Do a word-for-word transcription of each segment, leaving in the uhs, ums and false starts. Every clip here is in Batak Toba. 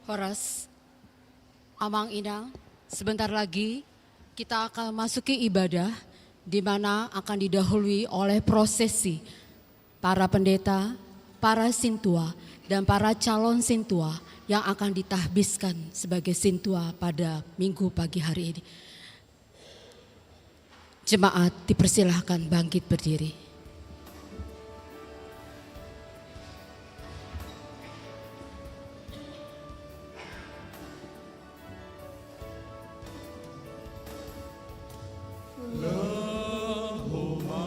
Horas, Amang Inang, sebentar lagi kita akan masuki ibadah, di mana akan didahului oleh prosesi para pendeta, para sintua, dan para calon sintua yang akan ditahbiskan sebagai sintua pada Minggu pagi hari ini. Jemaat dipersilahkan bangkit berdiri. Laho ma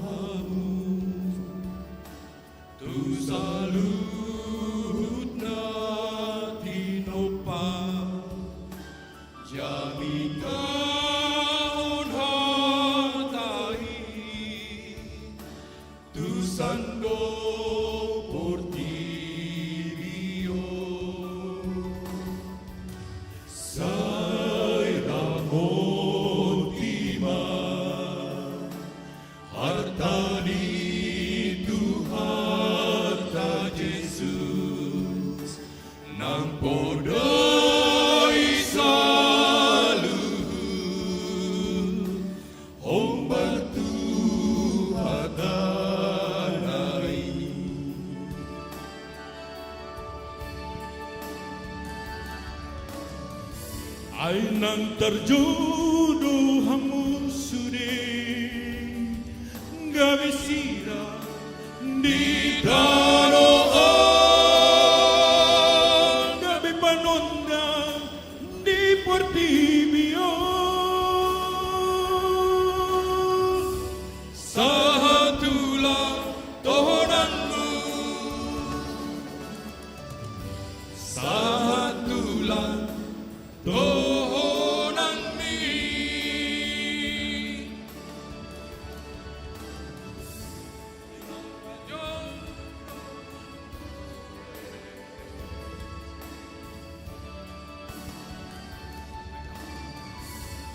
hamu tu saluhut na tinompa, jamitahon hata i tu sandok portibi on. Sai ramoti ma harta ni Tuhanta Jesus, nang poda i saluhut hombar tu hatana i. Ai nang tarjou do hamu sude, gabe sira di tano on, gabe panondang di portibi on. Sahat tulang tohonanmu, sahat tulang tohonanmi.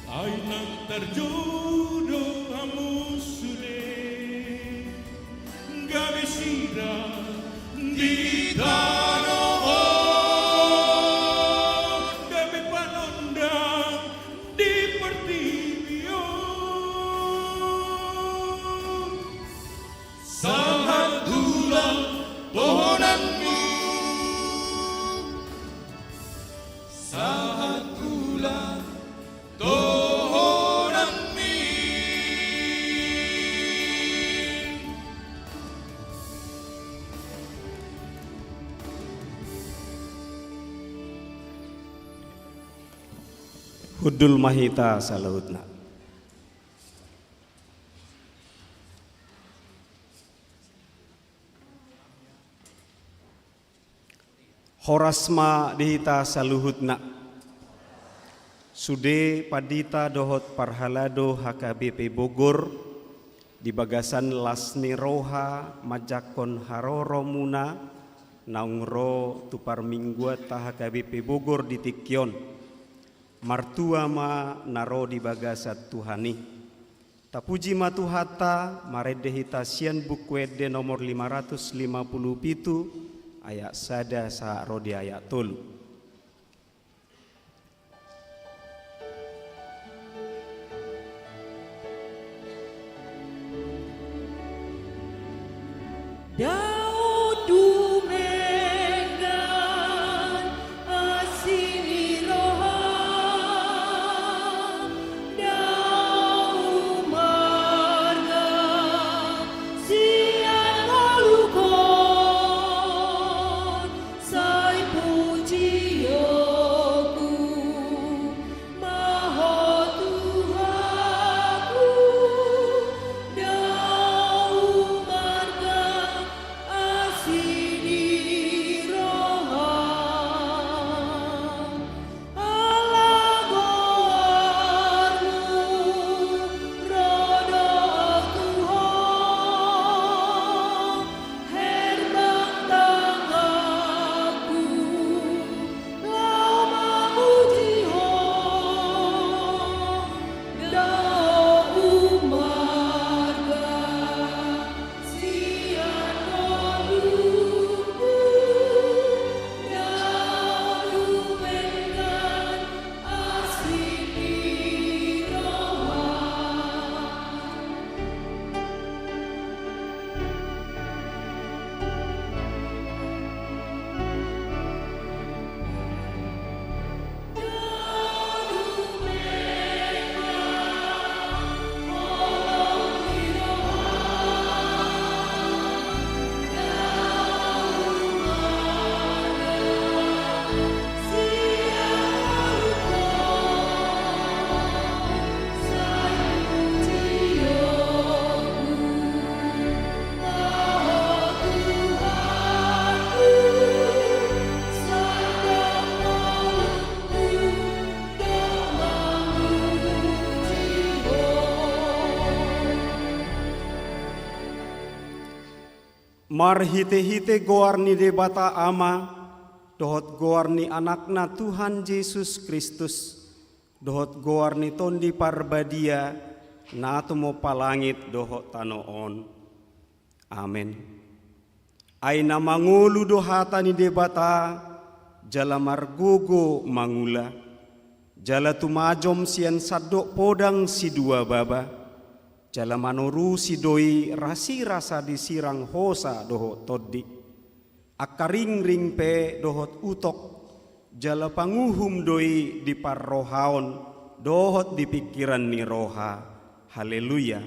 Ai nang tarjou do hamu sude, gabe sira di tano on, gabe panondang di portibi on. Sahat tulang tohonanmu, sahat tulang tohonanmi. Hundul ma hita saluhutna. Horas ma di hita saluhutna. Sude pandita dohot parhalado H K B P Bogor, di bagasan las ni roha manjangkon haroromuna, naung ro tu parmingguanta H K B P Bogor di tingki on. Martua ma na ro di bagasan Tuhan i. Tapuji ma Tuhanta, marende hita sian Buku Ende nomor lima ratus lima puluh pitu, ayat sada sahat ro di ayat tolu. Daud dumenggan asi ni roha, dao marga sian ngolungkon, sai pujionku ma Ho Tuhanku, dao marga Marhite-hite goar ni Debata Ama, dohot goar ni Anakna Tuhan Jesus Kristus, dohot goar ni Tondi Parbadia, na tumompa langit dohot tano on. Amen. Ai na mangolu do hata ni Debata, jala margogo mangula, jala tumajom sian sandok podang sidua baba, jala manorusi do i rasirasa di sirang hosa dohot tondi, angka ringring pe dohot utok, jala panguhum do i di parrohaon dohot di pingkiran ni roha. Haleluya.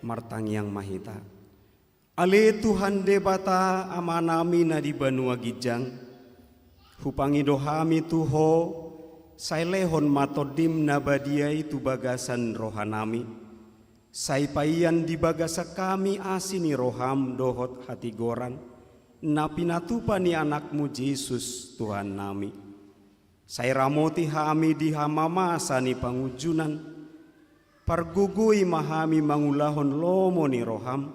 Martangiang ma hita. Ale Tuhan Debata Amanami na di banua ginjang, hupangido hami tu Ho, sai lehon ma Tondim na badia i tu bagasan rohanami. Sai paian di bagasan hami asi ni roham dohot hatigoran, na pinatupa ni Anakmu Jesus Tuhannami. Sai ramoti hami di hamamasa ni pangunjunan, pargogoi ma hami mangulahon lomo ni roham,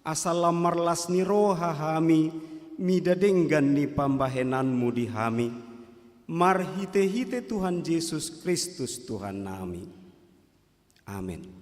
asa lam marlas ni roha hami mida denggan ni pambahenanmu di hami, marhite-hite Tuhan Jesus Kristus Tuhannami. Amen.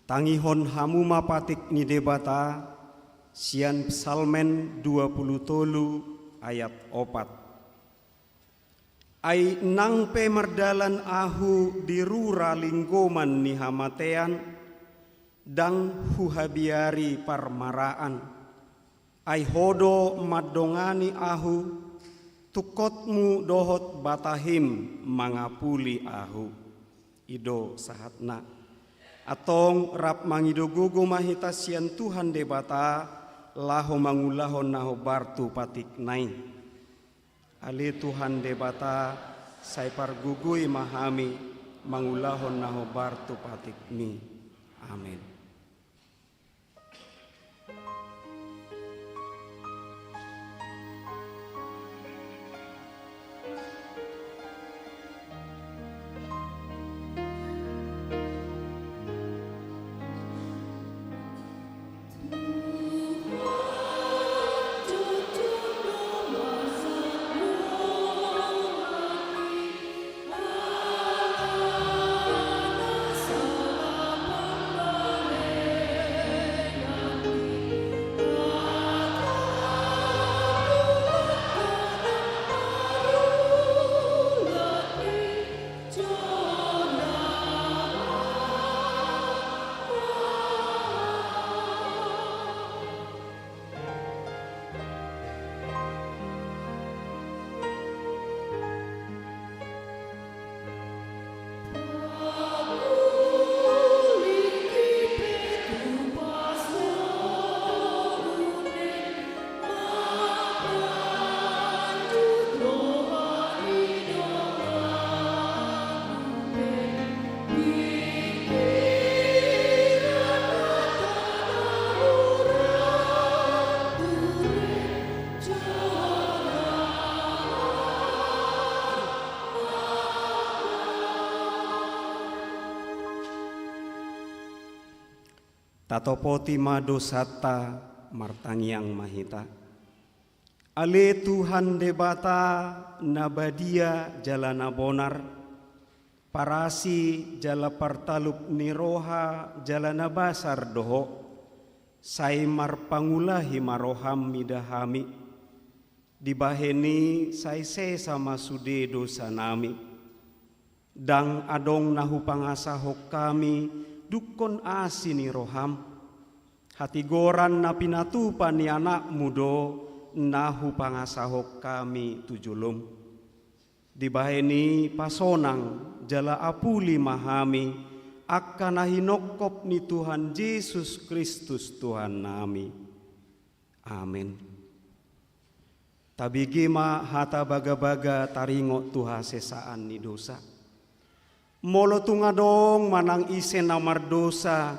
Tangihon hamu ma patik ni Debata sian Psalmen dua pulu tolu ayat opat. Ai nang pe mardalan ahu di rura linggoman ni hamatean, ndang huhabiari parmaraan. Ai Ho do mandongani ahu, tungkotmu dohot batahim mangapuli ahu. I do sahatna. Antong rap mangido gogo ma hita sian Tuhan Debata, laho mangulahon na hombar tu patikna i. Ale Tuhan Debata, sai pargogoi ma hami mangulahon na hombar tu patikmi. Amen. Tatopoti ma dosanta, martangiang ma hita. Ale Tuhan Debata na badia jala na bonar, parasi jala partalup ni roha jala na basar do Ho, sai marpangulahi ma roham mida hami. Dibahen i sai sesa ma sude dosanami. Ndang adong na hupangasahon hami dungkon asi ni roham. Hatigoran na pinatupa ni Anakmu do na hupangasahon hami tu jolom. Dibahen i pasonang jala apuli ma hami angka na hinongkop ni Tuhan Jesus Kristus Tuhannami. Amen. Tabege ma hata bagabaga taringot tu hasesaan ni dosa. Molo tung adong manang ise na mardosa,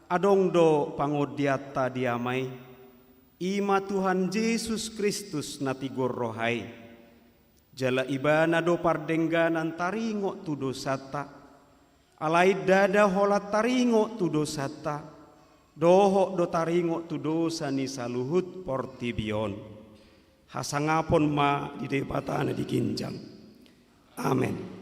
adong do pangondianta di Ama i, i ma Tuhan Jesus Kristus na tigor roha i. Jala Ibana do pardengganan taringot tu dosanta. Alai ndada holan taringot tu dosanta, dohot do taringot tu dosa ni saluhut portibi on. Hasangapon ma di Debata na di ginjang. Amen.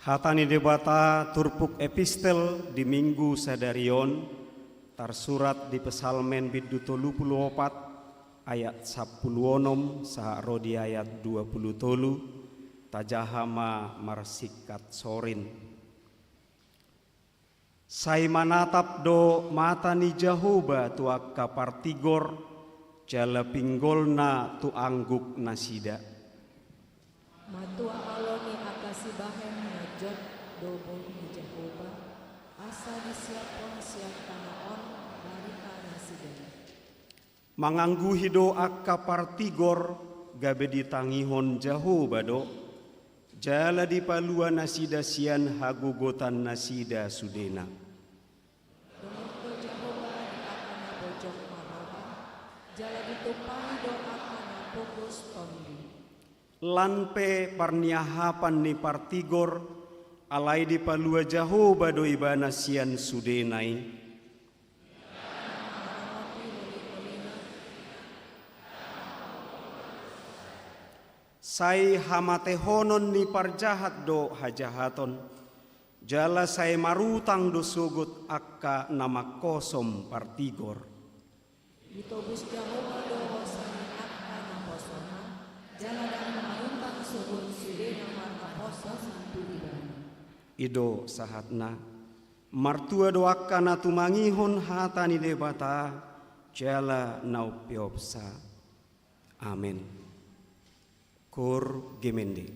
Hata ni Debata turpuk epistel di Minggu sadari on, tarsurat di Psalmen bindu tolu pulu opat, ayat sampulu onom sahat ro di ayat dua pulu tolu. Tajaha ma marsingkat sorin. Sai manatap do mata ni Jahowa tu angka partigor, jala pinggolna tu angguk nasida. Matua alo ni angka sibahen na jot do bohi ni Jahowa, asa disiaphon sian tano on barita nasida. Mangangguhi do angka partigor, gabe ditangihon Jahowa do, jala dipalua nasida sian hagogotan nasida sudena. Dohot do Jahowa di angka na bojong marroha, jala ditumpahi do angka na pogos tondi. Lan pe parniahapan ni partigor, alai dipalua Jahowa do ibana sian sudena i. Sai hamatehonon ni parjahat do hajahaton, jala sai marutang do sogot angka na manghosom partigor. Ditobus Jahowa do hosa ni angka na hosona, jala ndang marutang sogot sude na marnaposo tu ibana. I do sahatna. Martua do angka na tumangihon hata ni Debata, jala na umpeopsa. Amen. Cur gemende.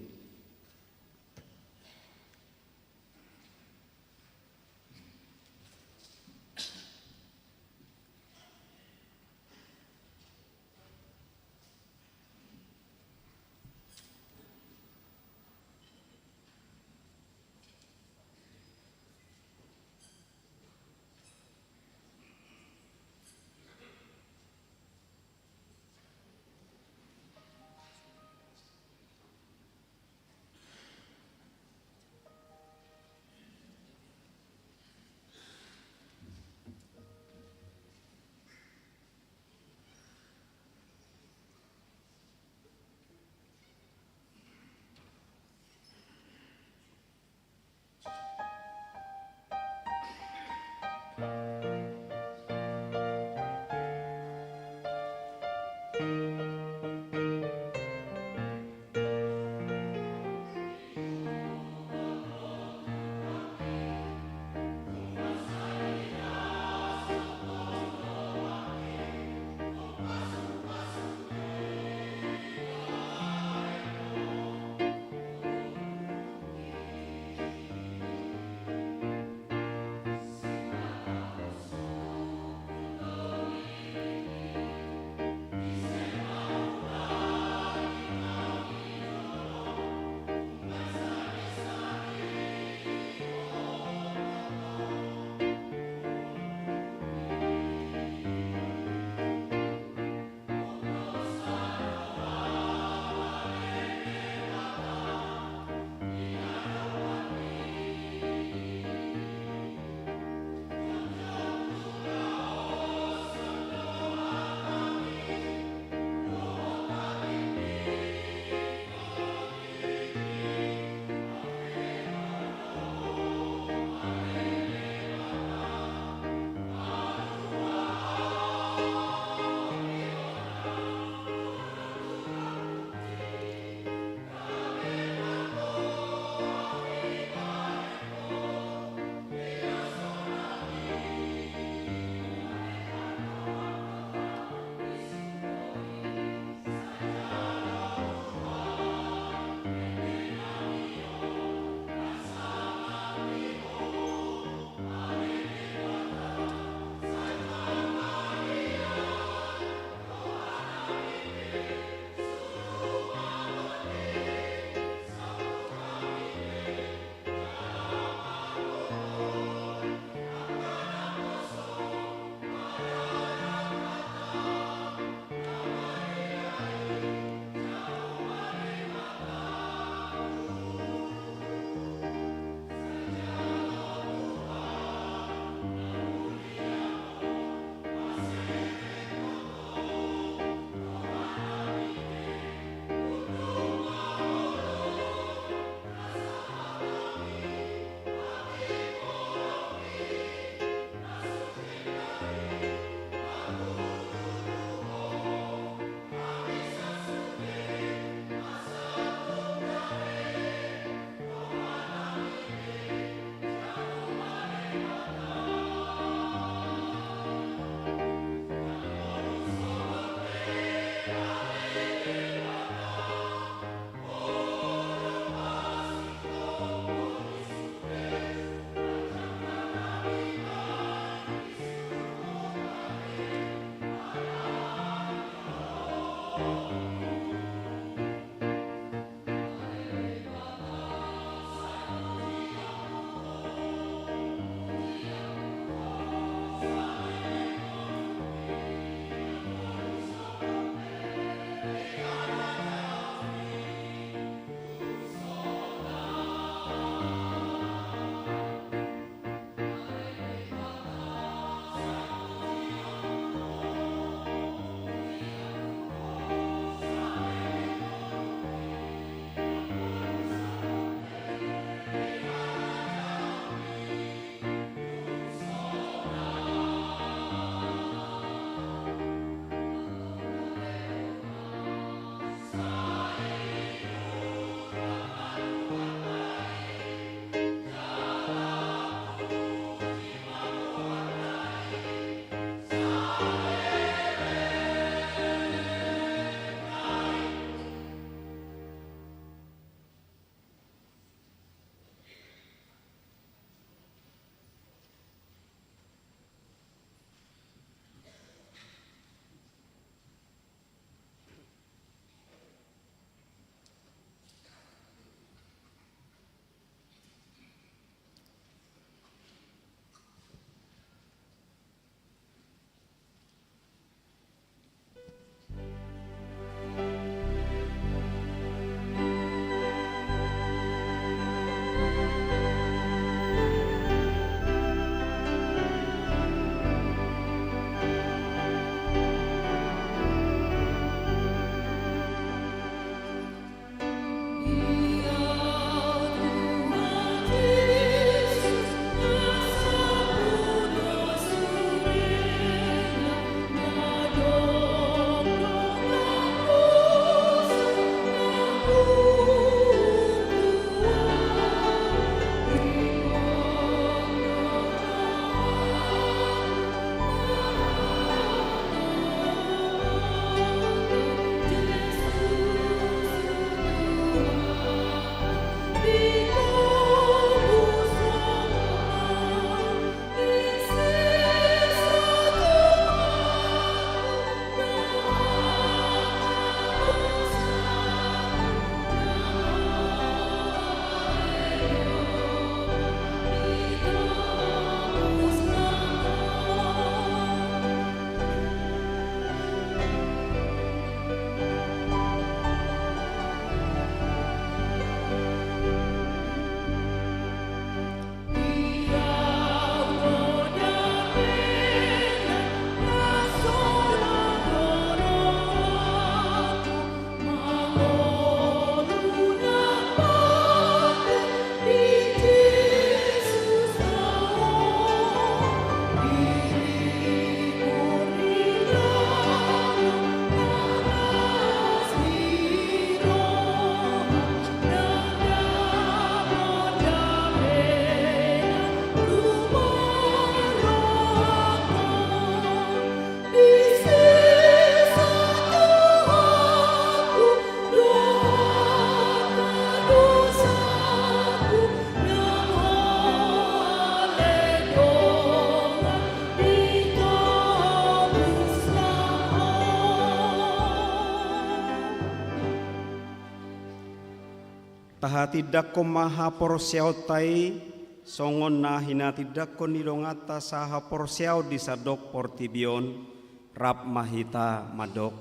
Tahatindangkon ma haporseaonta i, songon na hinatindangkon ni donganta sahaporseaon di sandok portibi on, rap ma hita mandok.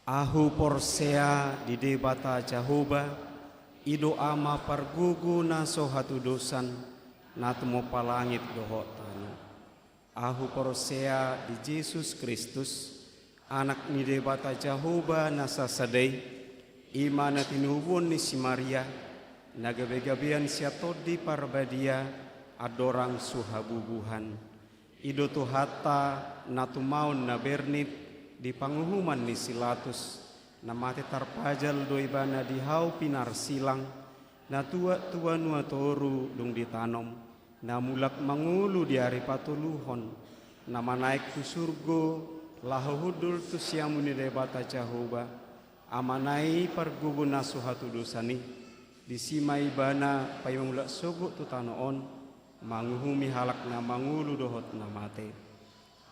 Ahu porsea di Debata Jahowa, i do Ama pargogo na so hatudosan, na tumompa langit dohot tano. Ahu porsea di Jesus Kristus, Anak ni Debata Jahowa na sasada i, i ma na tinubuhon ni si Maria, na gabegabean sian Tondi Parbadia, andorang so habubuhan. I do Tuhanta na tumaon na bernit di panguhuman ni si Latus, na mate tarpajal do Ibana di hau pinarsilang, na tuat tu banua toru dung ditanom, na mulak mangolu di ari patoluhon, na manaek tu surgo, laho hundul tu siamun ni Debata Jahowa, Amana i pargogo na so hatudosan i. Disi ma Ibana paima mulak sogot tu tano on, manguhumi halak na mangolu dohot na mate.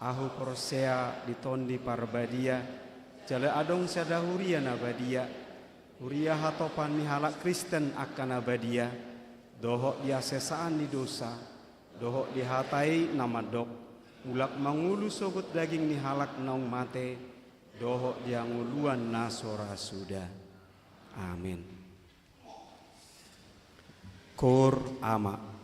Ahu porsea di Tondi Parbadia, jala adong sada huria na badia, huria hatopan ni halak Kristen angka na badia, dohot di hasesaan ni dosa, dohot di hata i na mandok, mulak mangolu sogot daging ni halak naung mate, dohot di hangoluan na so ra suda. Amen. Koor Ama.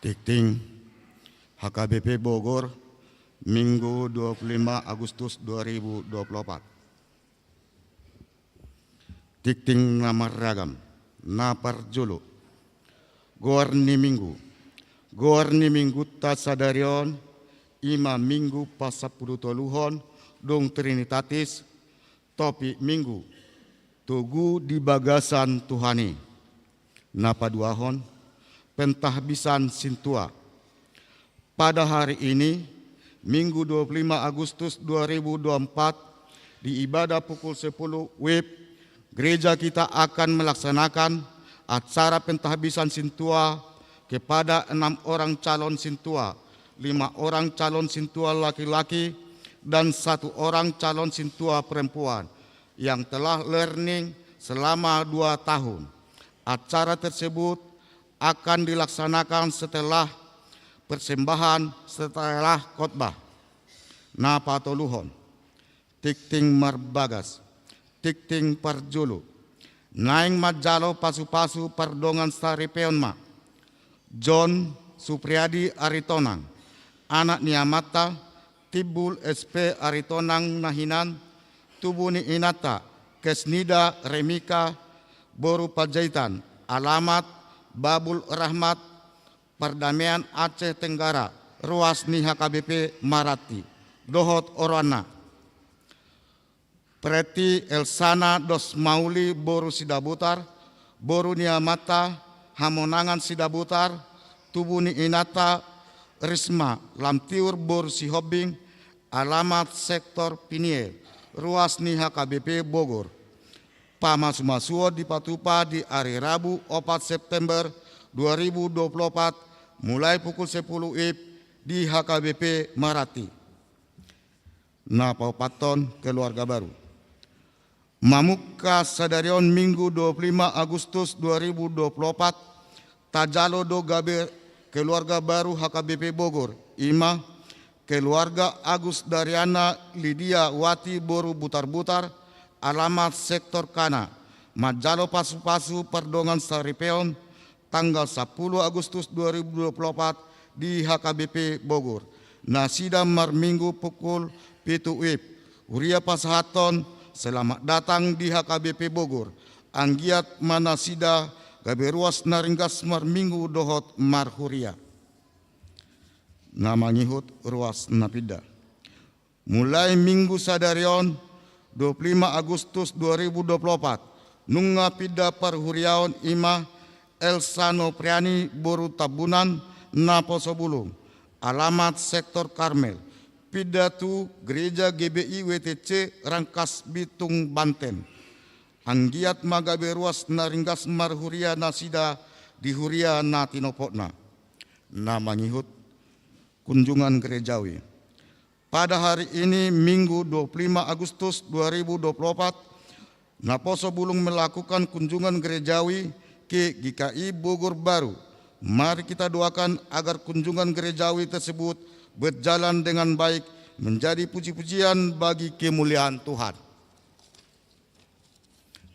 Tingting, H K B P Bogor, Minggu dua puluh lima Agustus dua ribu dua puluh empat. Tingting na marragam, na parjolo. Goar ni Minggu. Goar ni Minggunta sadari on, i ma Minggu pasampulutoluhon, dung Trinitatis, topik Minggu, Togu di bagasan Tuhan i. Na paduahon, pentahbisan sintua. Pada hari ini, Minggu dua puluh lima Agustus dua ribu dua puluh empat, di ibadah pukul sepuluh WIB, gereja kita akan melaksanakan acara pentahbisan sintua kepada enam orang calon sintua, lima orang calon sintua laki-laki, dan satu orang calon sintua perempuan yang telah learning selama dua tahun. Acara tersebut akan dilaksanakan setelah persembahan, setelah khotbah. Na patoluhon, tingting marbagas, tingting parjolo. Naeng manjalo pasupasu pardongan saripeon ma John Supriyadi Aritonang, anak ni amanta, Timbul S P Aritonang na hinan, tubu ni inanta, Kesnida Remika, boru Panjaitan, alamat Babul Rahmat, Pardamean, Aceh Tenggara, ruas ni H K B P Maratti, dohot oroanna. Preti Elsana Dos Mauli, boru Sidabutar, boru ni amanta Hamonangan Sidabutar, tubu ni inanta Risma Lamtiur, boru Sihombing, alamat sektor Piniel, ruas ni H K B P Bogor. Pamasumasuon dipatupa di ari Rabu opat September dua ribu dua puluh opat, mulai pukul sepuluh WIB di H K B P Maratti. Na paopathon, keluarga baru. Mamungka sadari on, Minggu dua puluh lima Agustus dua ribu dua puluh opat, tajalo do gabe keluarga baru H K B P Bogor, i ma keluarga Agus Dariana Lidia Wati, boru Butarbutar, alamat sektor Kana, manjalo pasupasu pardongan saripeon, tanggal sampulu Agustus dua ribu dua puluh opat di H K B P Bogor. Nasida marminggu pukul pitu WIB. Huria pasahathon selamat datang di H K B P Bogor. Anggiat ma nasida gabe ruas na ringgas marminggu dohot marhuria. Na mangihut, ruas na pinda. Mulai Minggu sadari on, dua puluh lima Agustus dua ribu dua puluh opat, nunga pinda parhuriaon, i ma Elsa Nopriani, boru Tambunan, Naposobulung, alamat sektor Karmel, pinda tu gereja G B I W T C Rangkas Bitung, Banten. Anggiat ma gabe ruas na ringgas marhuria nasida di huria na tinopotna. Na mangihut, kunjungan gerejawi. Pada hari ini, Minggu dua puluh lima Agustus dua ribu dua puluh opat, Naposobulung melakukan kunjungan gerejawi ke G K I Bogor Baru. Mari kita doakan agar kunjungan gerejawi tersebut berjalan dengan baik, menjadi puji-pujian bagi kemuliaan Tuhan.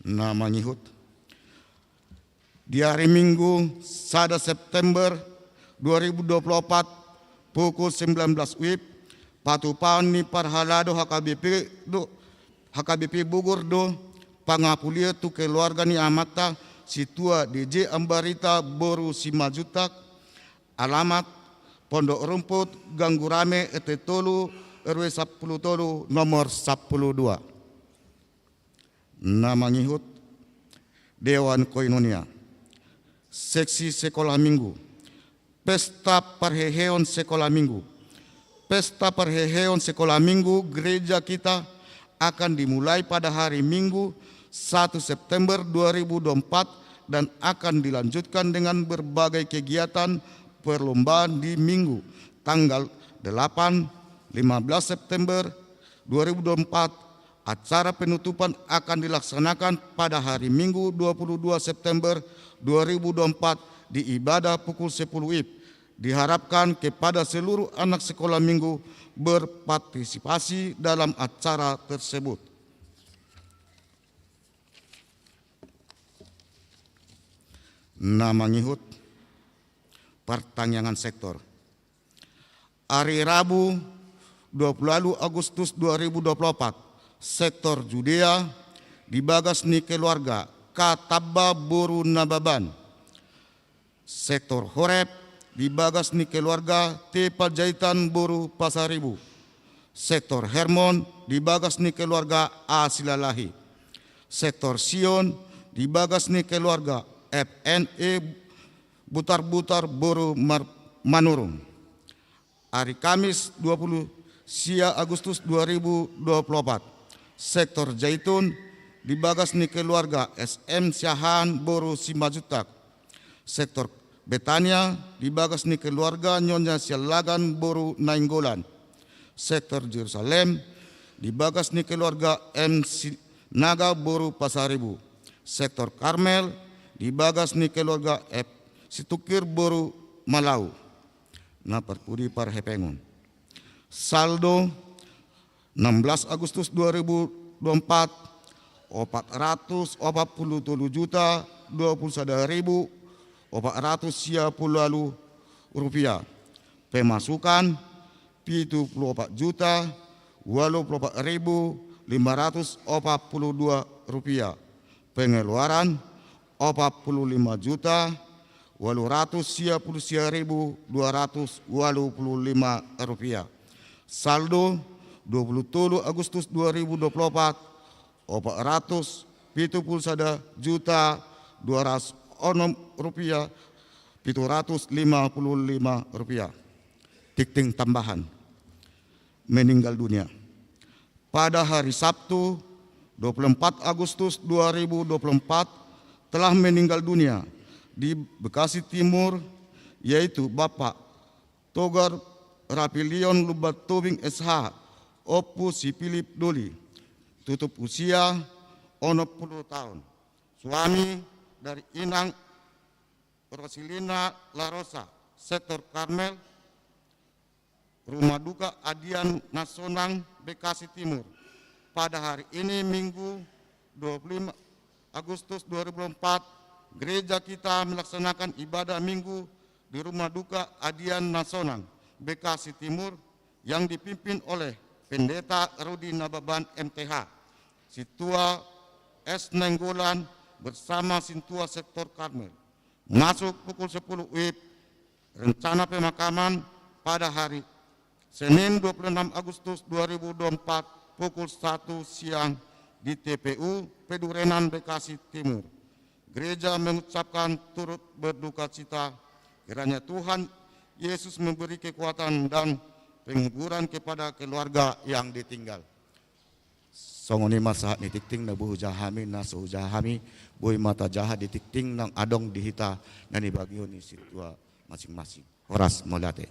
Na mangihut. Di ari Minggu sada September dua ribu dua puluh opat, pukul sembilan belas WIB, patupaon ni parhalado H K B P do, H K B P Bogor do, pangapulion tu keluarga ni amanta, Situa D J Ambarita, boru Simanjuntak, alamat Pondok Rumput, Gang Gurame, R T tolu, R W sampulu tolu, nomor sampulu dua. Na mangihut, Dewan Koinonia. Seksi sekolah minggu. Pesta parheheon sekolah minggu. Pesta parheheon sekolah minggu gereja kita akan dimulai pada hari Minggu, satu September dua ribu dua puluh empat, dan akan dilanjutkan dengan berbagai kegiatan perlombaan di Minggu, tanggal delapan, lima belas September dua ribu dua puluh empat. Acara penutupan akan dilaksanakan pada hari Minggu, dua puluh dua September dua ribu dua puluh empat, di ibadah pukul sepuluh WIB. Diharapkan kepada seluruh anak sekolah minggu berpartisipasi dalam acara tersebut. Na mangihut, partangiangan sektor. Ari Rabu, dua puluh ualu Agustus dua ribu dua puluh opat, sektor Judea di bagas ni keluarga K. Tamba boru Nababan. Sektor Horeb di bagas ni keluarga T. Panjaitan boru Pasaribu. Sektor Hermon di bagas ni keluarga A. Silalahi. Sektor Sion di bagas ni keluarga F N E Butarbutar boru Mar-, Manurung. Ari Kamis dua puluh sia Agustus dua ribu dua puluh opat, sektor Jaitun di bagas ni keluarga S M Siahaan boru Simanjuntak. Sektor Betania di bagas ni keluarga Nyonya Siahaan boru Nainggolan. Sektor Jerusalem di bagas ni keluarga M Sinaga boru Pasaribu. Sektor Karmel di bagas ni keluarga F Situngkir boru Malau. Na parpudi parhepengon. Saldo enam belas Agustus dua ribu dua puluh empat, opat ratus opat puluh tolu juta dua puluh sada ribu opat ratus sia puluh ualu rupiah. Pemasukan pitu puluh opat juta ualu puluh opat ribu lima ratus opat puluh dua rupiah. Pengeluaran opat puluh lima juta ualu ratus sia puluh sia ribu dua ratus ualu puluh lima rupiah. Saldo dua puluh tolu Agustus dua ribu dua puluh opat, opat ratus pitu puluh sada juta dua ratus onom rupiah pitu ratus lima puluh lima rupiah. Tingting tambahan. Meninggal dunia. Pada hari Sabtu, dua puluh empat Agustus dua ribu dua puluh empat, telah meninggal dunia di Bekasi Timur, yaitu Bapak Togar Rapilion Lumban Tobing S H, Ompu Sipilip Doli, tutup usia onom puluh tahun. Suami dari Inang Rosilina Larosa, sektor Karmel, Rumah Duka Adian Nasonang, Bekasi Timur. Pada hari ini, Minggu, dua puluh lima Agustus dua ribu dua puluh empat, gereja kita melaksanakan ibadah Minggu di Rumah Duka Adian Nasonang, Bekasi Timur, yang dipimpin oleh Pendeta Rudi Nababan, M T H, Sintua S Nainggolan, bersama Sintua Sektor Karmel. Masuk pukul sepuluh W I B, rencana pemakaman pada hari Senin, dua puluh enam Agustus dua ribu dua puluh empat, pukul satu siang di T P U Pedurenan, Bekasi Timur. Gereja mengucapkan turut berduka cita. Kiranya Tuhan Yesus memberi kekuatan dan penghiburan kepada keluarga yang ditinggal. Songon i ma sahat ni tingting na boi hujaha hami, na so hujaha hami, boi ma tajaha di tingting naung adong di hita na nibagihon ni sintua masing-masing. Horas, mauliate.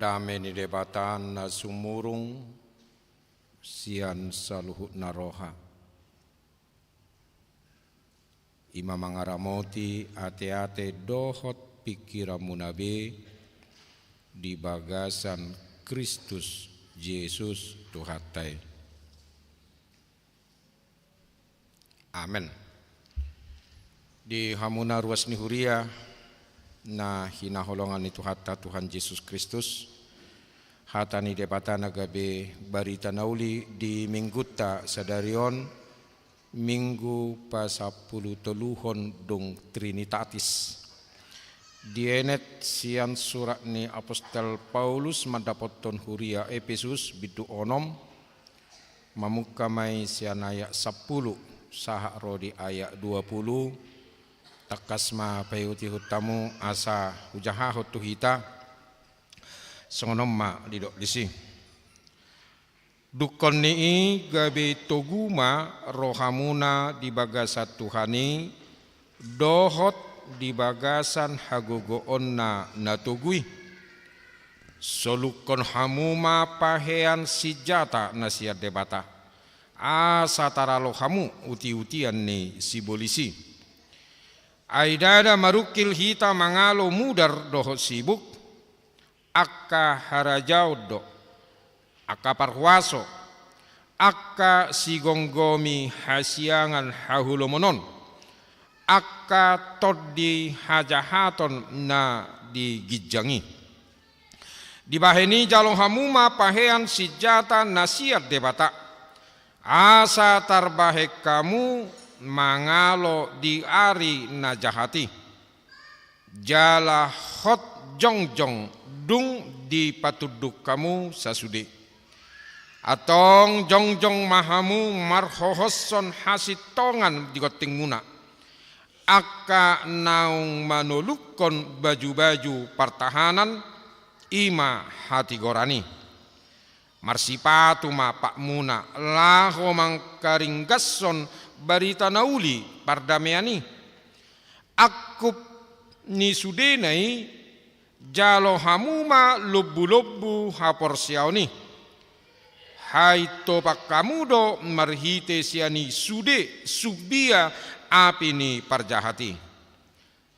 Dame ni Debata na sumurung sian saluhutna roha, i ma mangaramoti ateate dohot pingkiranmuna be di bagasan Kristus Jesus Tuhanta i. Amen. Di hamuna ruas ni huria na hinaholongan ni Tuhanta Tuhan Jesus Kristus, hata ni Debata na gabe barita na uli di minggunta sadari on, Minggu pasampulutoluhon dung Trinitatis. Dienet sian surat ni apostel Paulus mandapothon huria Epesus, bindu onom, mamungka ma i sian ayat sampulu sahat ro di ayat dua pulu. Tangkas ma paihutihut hamu asa hujahahon tu hita songon on ma didok disi. Dungkon ni i gabe togu ma rohamuna di bagasan Tuhan i, dohot di bagasan hagogoonna na togu i. Solukkon hamu ma pahean sinjata na sian Debata, asa taralo hamu utiutian ni sibolis i. Ai ndada marungkil hita mangalo mudar dohot sibuk, angka harajaon do, angka parhuaso, angka sigomgomi hasiangan haholomon on, angka tondi hajahaton na di ginjang i. Dibahen i jalo hamu ma pahean sinjata na sian Debata, asa tarbahen hamu mangalo di ari na jahat i. Jala hot jongjong dung dipatunduk hamu sasude. Antong jongjong ma hamu marhohoshon hasintongan di gontingmuna, angka naung manolukkon bajubaju partahanan, i ma hatigoran i. Marsipatu ma patmuna laho mangkaringgashon barita na uli pardamean i. Angkup ni sudena i, jalo hamu ma lombulombu haporseaon i. Haintopan hamu do marhite sian i sude sumbia api ni parjahat i.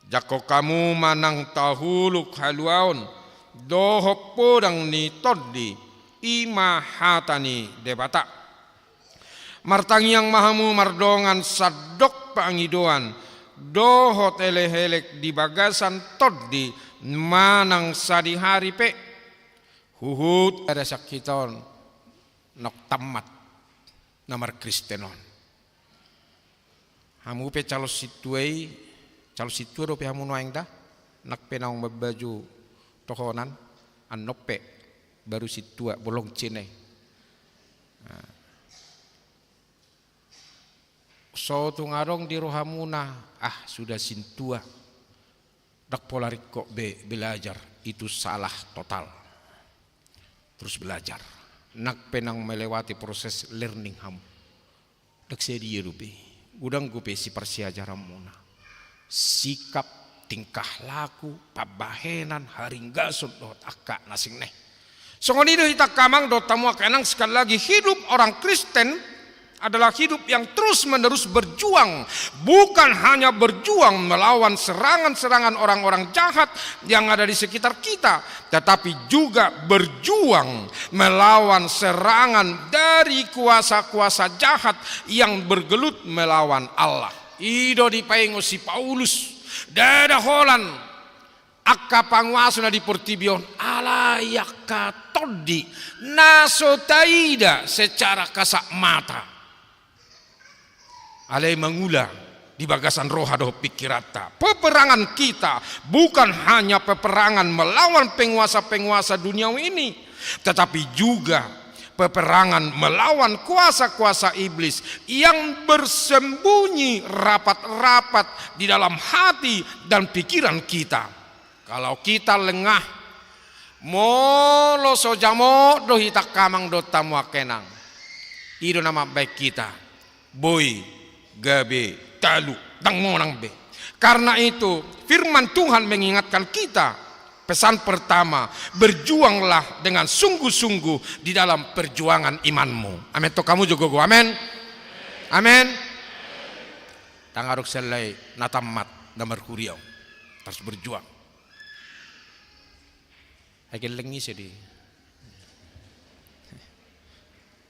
Jangkon hamu ma nang tahuluk haluaon dohot podang ni tondi, i ma hata ni Debata. Martangiang ma hamu mardongan sandok pangidoan dohot elekelek di bagasan tondi manang sadihari pe. Huhut ndada sian hita on naung tammat na markristen on. Hamu pe calon sintua i, calon sintua dope hamu nuaeng da, nang pe naung mambaju tohonan, annon pe baru sintua, bolong cene. Nah. So tung adong di rohamuna, ah, sudah sintua, ndang pola ringkot be belajar, itu salah total. Terus belajar. Nang pe naung melewati proses learning hamu. Ndang sadia dope, godang dope siparsiajaranmuna. Sikap, tingkah laku, pambahenan, haringgason dohot angka na asing na i. Songon i do hita angka amang dohot hamu angka inang, sekali lagi, hidup orang Kristen adalah hidup yang terus-menerus berjuang, bukan hanya berjuang melawan serangan-serangan orang-orang jahat yang ada di sekitar kita, tetapi juga berjuang melawan serangan dari kuasa-kuasa jahat yang bergelut melawan Allah. I do dipaingot si Paulus, ndada holan angka panguaso na di portibi on, alai angka tondi na so taida secara kasat mata. Alai mangula di bagasan roha dohot pingkiranta. Peperangan kita bukan hanya peperangan melawan penguasa-penguasa duniawi ini, tetapi juga peperangan melawan kuasa-kuasa iblis yang bersembunyi rapat-rapat di dalam hati dan pikiran kita. Kalau kita lengah, molo so jamot do hita angka amang dohot hamu angka inang, i do na mambahen hita boi gabe talu, ndang monang be. Karena itu, firman Tuhan mengingatkan kita, Pesan pertama, berjuanglah dengan sungguh-sungguh di dalam perjuangan imanmu. Amen. Tong hamu jo gogo, amen. Amen. Ndang adong sian lae na tammat na marhuriaon. Harus berjuang. Ai gelleng ise di.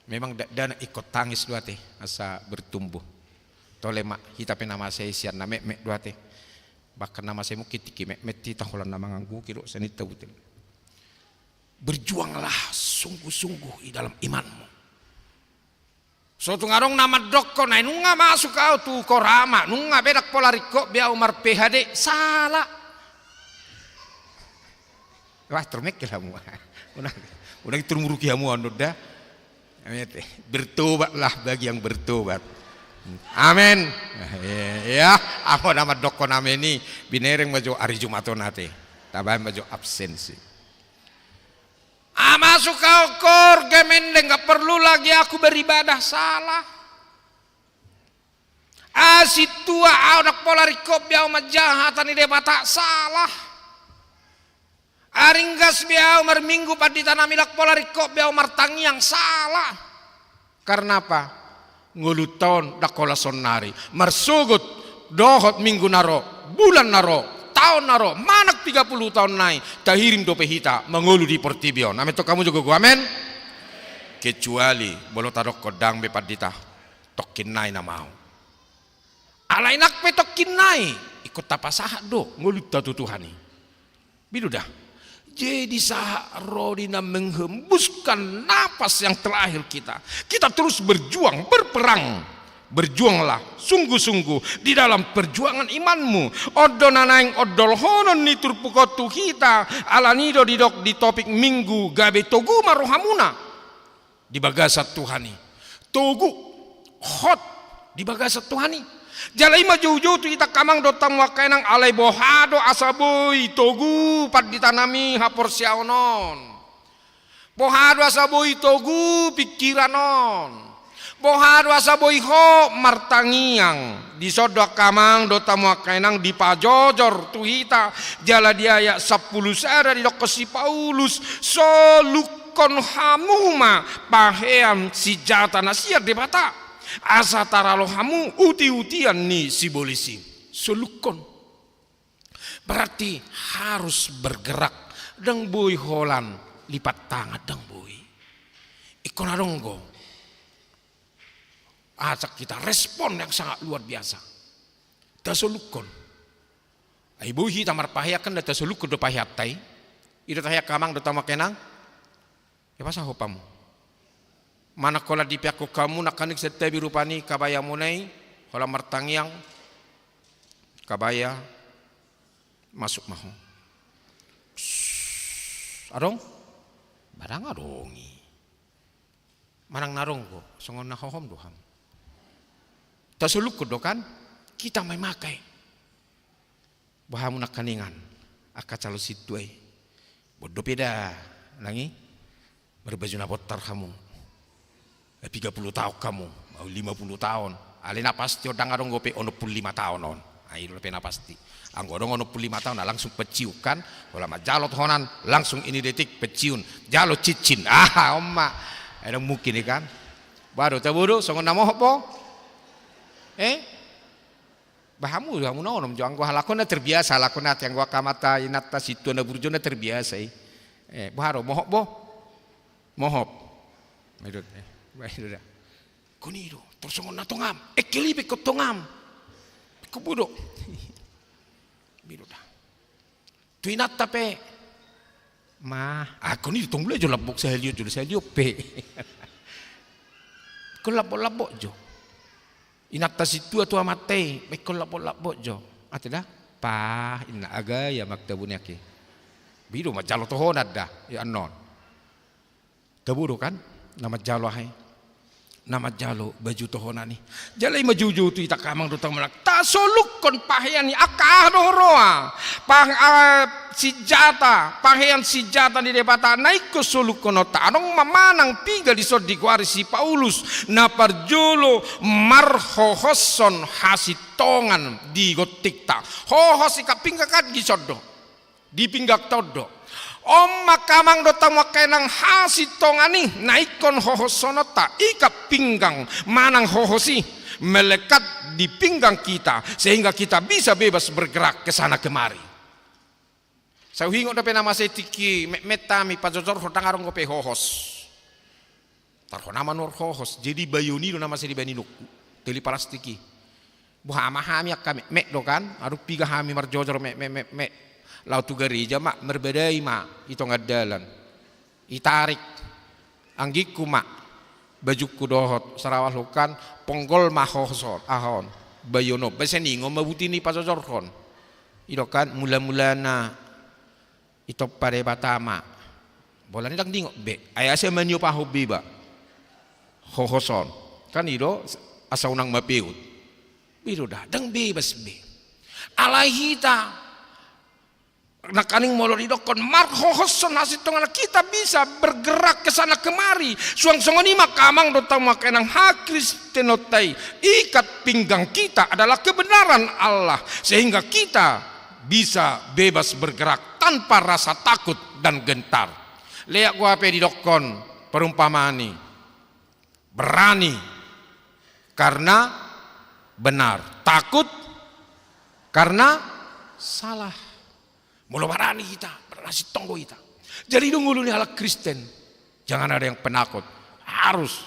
Memang da, da ingkon tangis do ate asa bertumbuh. Tole ma hita pe na masa i sian na metmet do ate. Bahkan na masa i mungkin tingki metmet hita holan na mangangguhi do sian i tabutil. Berjuanglah sungguh-sungguh di dalam imanmu. So tung adong na mandokkon, ai nunga masuk au tu Korama, nunga be ndang pola ringkot be au mar-P H D, salah. Wah, termekkel hamu. Unang, unang termuruki hamu anu da. Amen. Bertobatlah bagi yang bertobat. Amen. Ya, ahu na mandokkon amen i, binereng ma jo ari Jumat on ate. Tabaen ma jo absensi. Ah, masuk au kor, game endeng, nggak perlu lagi aku beribadah, salah. Ah, sintua au ndang pola ringkot be au manjaha hata ni Debata, salah. Ah, ringgas be au marminggu pandita nami, ndang pola ringkot be au martangiang, salah. Karna apa? Ngolunta on ndang holan saonnari. Marsogot dohot minggu na ro, bulan na ro, taon na ro, manang piga pulu taon nai, tahirim dope hita mangolu di portibi on. Amen. Tong hamu jo gogo, amen. Kecuali molo tadokkon ndang be pandita, tongkin nai nama au. Alai nang pe tongkin nai, ingkon tapasahat do ngolunta tu Tuhan i. Bido da. Jadi sahat ro di na menghembuskan napas yang terakhir kita. Kita terus berjuang, berperang. Berjuanglah sungguh-sungguh di dalam perjuangan imanmu. On do na naeng ondolhonon ni turpuk on tu hita, alani do didok di topik minggu, gabe togu ma rohamuna di bagasan Tuhan i. Togu, hot di bagasan Tuhan i. Jala i ma joujou tu hita angka amang dohot hamu angka inang, alai boha do asa boi togu pandita nami haporseaon on? Boha do asa boi togu pingkiran on? Boha do asa boi hot martangiang? Dison do angka amang dohot hamu angka inang dipajojor tu hita, jala di ayat sampulu sada didokkon si Paulus, soluk kon hamu ma pahean sinjata na sian Debata, asa taralo hamu uti-utian ni sibolis i. Solukkon. Berarti harus bergerak. Ndang boi holan lipat tangan, ndang boi. Ingkon adong do, ajak hita respon yang sangat luar biasa. Tasolukkon. Ai boi hita marpahean kan, nda tasolukkon do paheanta i. I do tahe angka amang dohot hamu angka inang. Ia pasahat hamu. Manang holan dipeakhon hamu nangkaning santabi rupani kabayamuna i, holan martangiang, kabaya, masuk ma ho. Adong? Ba ndang adong i. Manang na adong do, songon na hohom do hamu. Tasolukkon do kan? Hita ma i maka i. Boha hamu nangkaningan angka calon sintua i? Boan dope da nang i marbaju na bontar hamu. Eh, piga pulu taon hamu, au lima pulu taon. Alai na pasti on ndang adong dope onom pulu lima taon on. Ai i do dope na pasti. Anggo adong onom pulu lima taon, ah, langsung pensiun kan. Holan manjalo tohonan, langsung ini detik pensiun. Jalo cincin. Ah, on ma. Ai ndang mungkin i kan. Boha do, tabo do songon na mohop bo? Eh? Ba hamu, hamu na onom jo, anggo halak on na terbiasa, halak on na ate, anggo angka amanta inanta sintua na burju on na terbiasa i. Eh, boha do, mohop bo? Mohop. Ba i do, eh, ba i do da. Ingkon i do, tor songon na tongam, engkel i pe ingkon tongam. Ingkon bo do. Ba i do da. Tu inanta pe. Ma, ah, ingkon i do tong, mulai jo lambok sahali on, jo sahali on pe. Ingkon lambok-lambok jo. Inanta sintua tu amanta i, ba ingkon lambok-lambok jo. Ate da, pah, inna, aga i amang, tabo ni aki. Ba i do manjalo tohonan da, i annon. Tabo do kan, na manjalo aha i? Na manjalo baju tohonan i. Jala i ma joujou tu hita angka amang dohot hamu inang. Tasolukkon pahean i, angka aha do huroha? Pah-, ah, sinjata, pahean sinjata ni Debata na ingkon solukkon on. Adong ma manang piga dison digoari si Paulus, na parjolo marhohoshon hasintongan di gontingta. Hohos i kan, pinggan kan dison do. Di pinggang ta on do. On ma angka amang dohot hamu angka inang hasintongan i na ingkon hohosononta, ikat pinggang manang hohos i melekat di pinggang kita, sehingga kita bisa bebas bergerak ke sana kemari. Sai huingot dope na masa i tingki metmet hami pajojorhon ndang adong dope hohos. Tarhona manuhor hohos, jadi bayon i do na masa i dibahen inongku, teli plastik i. Boha ma hami angka metmet do kan, adong piga hami marjojor metmet metmet. Laho tu gareja ma, marbadai ma i tonga dalan. Itarik anggingku ma bajungku dohot sarawalhu kan, ponggol ma hohos on, aha on, bayon on, ba sian ingot ma buti ni pajojorhon. I do kan, mula-mulana ditompa Debata ma. Bolani ndang diingot be. Ai asa maniop ahu be iba. Hohos on. Kan i do, asa unang mapeot. I do da, ndang bebas be. Alai hita nangkaning molo didokkon marhohoson hasintongan, kita bisa bergerak ke sana kemari. Suang songon i ma angka amang dohot hamu angka inang hakristenonta i. Ikat pinggang kita adalah kebenaran Allah, sehingga kita bisa bebas bergerak tanpa rasa takut dan gentar. Leak gua pe didokkon perumpamaan i, berani karena benar, takut karena salah. Molo barani hita, barani sintong do hita. Jadi do ngolu ni halak Kristen, jangan ada yang penakut, harus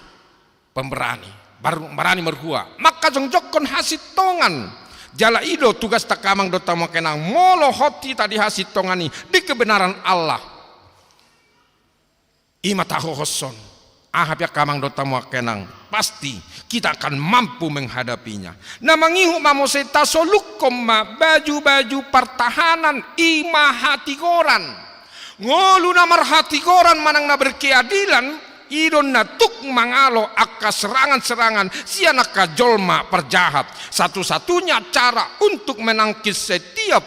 pemberani, baru barani marhua. Maka jongjongkon hasintongan. Jala i do tugas ta angka amang dohot hamu angka inang, molo hot hita di hasintongan i, di kebenaran Allah. I ma tahohoshon. Aha pe angka amang dohot hamu angka inang, pasti kita akan mampu menghadapinya. Na mangihut ma muse, tasolukkon ma baju-baju partahanan, i ma hatigoran. Ngolu na marhatigoran manang na berkeadilan, i do na tuk mangalo angka serangan-serangan sian angka jolma parjahat. Satu-satunya cara untuk menangkis setiap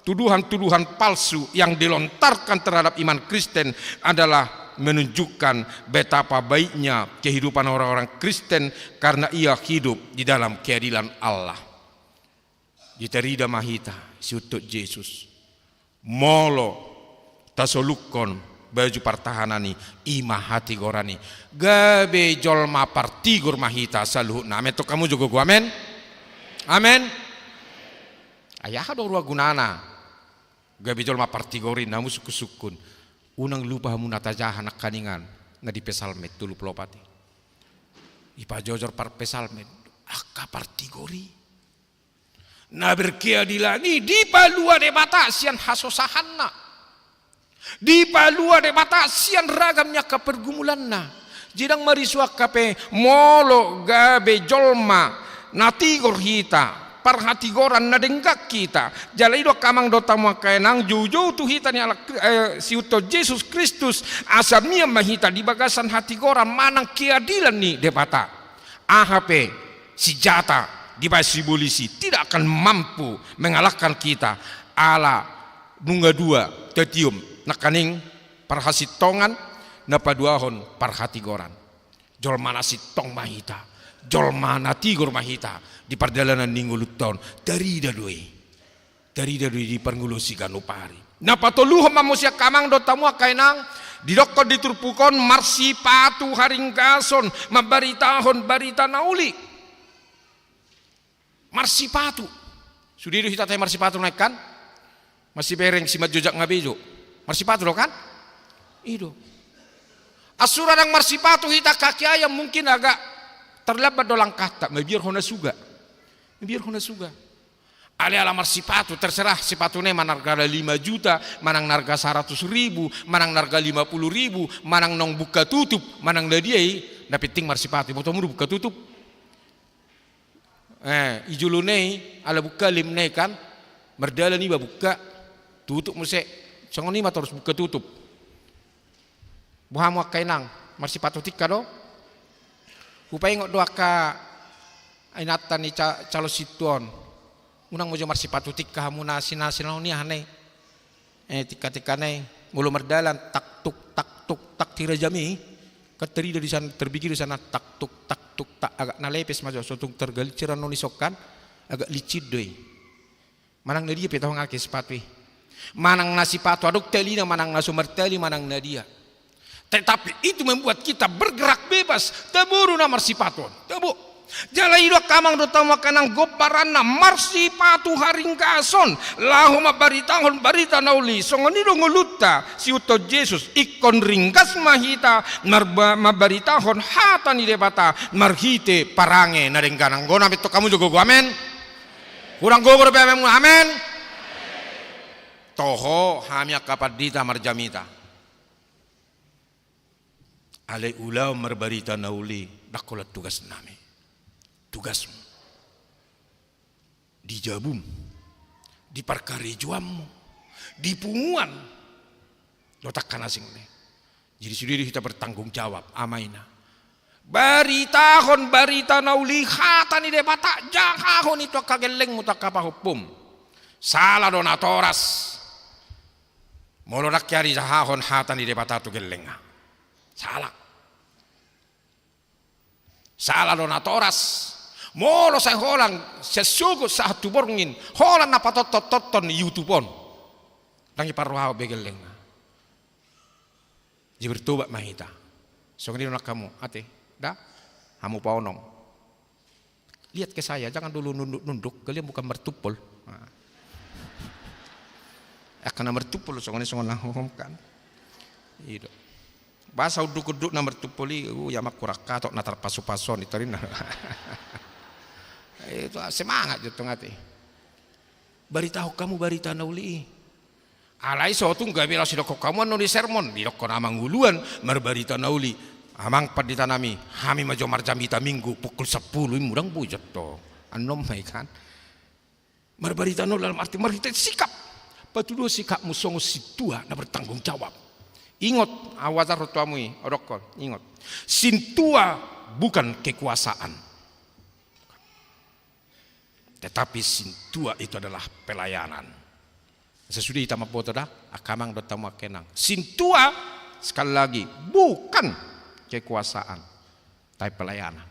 tuduhan-tuduhan palsu yang dilontarkan terhadap iman Kristen adalah menunjukkan betapa baiknya kehidupan orang-orang Kristen karena ia hidup di dalam keadilan Allah. Ditarida ma hita sihuthon Jesus. Molo tasolukkon baju partahanan i, i ma hatigoran i, gabe jolma partigor ma hita saluhutna. Amen, tong hamu jo gogo amen. Amen. Ai aha do rua gunana gabe jolma partigor i? Namu sungkun-sungkun. Unang lupa hamu na tajaha nangkaningan na di Psalmen tolu pulu opat i. Ipajojor par Psalmen angka partigor i. Na berkeadilan i dipalua Debata sian hasosahanna. Dipalua Debata sian ragam ni angka pergumulanna. Jadi ndang marisuak hape molo gabe jolma na tigor hita, parhatigoran na denggan hita. Jala i do angka amang dohot hamu angka inang, joujou tu hita ni halak, eh, sihuthon Jesus Kristus, asa mian ma hita di bagasan hatigoran manang keadilan ni Debata. Aha pe sinjata dibahen sibolis i tidak akan mampu mengalahkan kita, ala nunga dua tatiop nangkaning parhasintongan na paduahon parhatigoran. Jolma na sintong ma hita, jolma na tigor ma hita di pardalanan ni ngolunta on. Tarida do i. Tarida do i di parngoluon siganup ari. Na patoluhon ma muse angka amang dohot hamu angka inang, didokkon di turpuk on marsipatu haringgason mambaritahon barita na uli. Marsipatu. Sude do hita tahe marsipatu naeng kan? Marsibereng simanjojak nga bejo. Marsipatu do kan? I do. Asura ndang marsipatu hita kaki ayam mungkin agak terlambat do langkahta, mabiar hona suga. Mabiar hona suga. Alai ala marsipatu, terserah sipatuna i manang na arga lima juta, manang na arga saratus ribu, manang na arga lima puluh ribu, manang naung buka tutup, manang na dia i, na penting marsipatu. Ibotomu do buka tutup? Eh, i jolona i, ala buka lemna i kan, mardalan iba buka, tutup muse, songon i ma torus buka tutup. Boha hamu angka inang, marsipatu tingka do? Hupaingot do angka inanta ni ca-, calon sintua on. Unang muse marsipatu tingka hamu na sina-sina on i aha na i. Eh, tingka-tingka na i, molo mardalan, tak tuk, tak tuk, tak tira jami. Kan tarida di san, terbigi di sana, tak tuk, tak tuk, tak, agak na lepes ma jo, so tung tergelincir annon i so kan, agak licin do i. Manang na dia pe taho nga ke sipatu i. Manang na sipatu adong talina, manang na so martali, manang na dia. Tetapi itu membuat kita bergerak bebas. Tabo do na marsipatu on. Tabo. Jala i do angka amang dohot hamu angka inang gombaranna marsipatu haringgason. Laho mambaritahon barita na uli. Songon i do ngolunta siihuthon Jesus. Ingkon ringgas ma hita marba-, mambaritahon hata ni Debata marhite parange na denggan. Anggo na metto hamu jo gogo amen. Hurang gogo dope amen. Amen. Toho hami angka pandita marjamita. Alai ulaon marbarita na uli, ndang holan tugasnami. Tugasmu. Di jabum. Di parkarejoanmu. Di punguan. Dohot angka na asing be. Jadi sude do hita bertanggung jawab, ama ina. Baritahon barita na uli hata ni Debata, jahahon i tu angka gellengmu tu angka pahompum. Sala do natoras. Molo ndang hea dijahahon hata ni Debata tu gellengna. Sala. Sala do natoras. Molo sai holan sian sogot sahat tu borngin, holan na patonton-tonton YouTube on. Ndang iparrohahon be gellengna. Jadi bertobat ma hita. Songon i do nang hamu, ate, da, hamu paonom. Lihat ke saya, jangan dulu nunduk-nunduk, kalian bukan martumpol. Nah. Angka na martumpol songon i, songon na hohom kan. I do. Boasa unduk-unduk na martumpol i, uh, ia ma hurang hatop na tarpasu-pasu on i torinna. Itu semangat jo tong ate. Baritahon hamu barita na uli i. Alai so tung gabe laos didokkon hamu annon di sermon, didokkon amang uluan marbarita na uli. Amang pandita nami, hami ma jo marjamita Minggu pukul sampulu, i mudang bujot do. Annon ma i kan. Marbarita na uli dalam arti marhite sikap. Patuduhon sikapmu songon sintua na bertanggung jawab. Ingot, au ajarhon tu hamu i, au dokkon, ingot. Sintua bukan kekuasaan. Tetapi sintua itu adalah pelayanan. Sesudah hita mamboto da, angka amang dohot hamu angka inang. Sintua, sekali lagi, bukan kekuasaan, tapi pelayanan.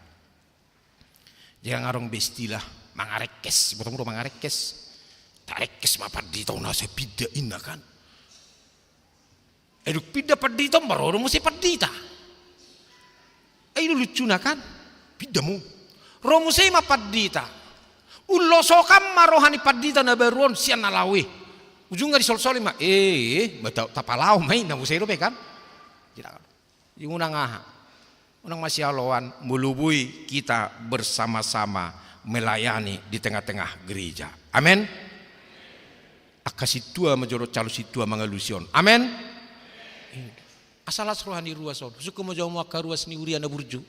Jadi nunga adong be istilah mangarekes, botomu do mangarekes. Tarekes ma pandita on asa pinda inna kan. Ai dung pinda pandita on ma ro do muse pandita. Ai i do lucuna kan? Pinda mu. Ro muse ma pandita. Ullosokan ma roha ni pandita na baru on sian na laho i. Ujungna disolsoli ma, eh, eh, ma ta-, tapalaho ma i na muse dope kan? Tidak. Unang aha. Unang masialoan, molo boi kita bersama-sama melayani di tengah-tengah gereja. Amen. Angka sintua ma jo dohot calon sintua mangalusi on. Amen. Asa las roha ni ruas on. Husungkun ma jo hamu angka ruas ni huria na burju.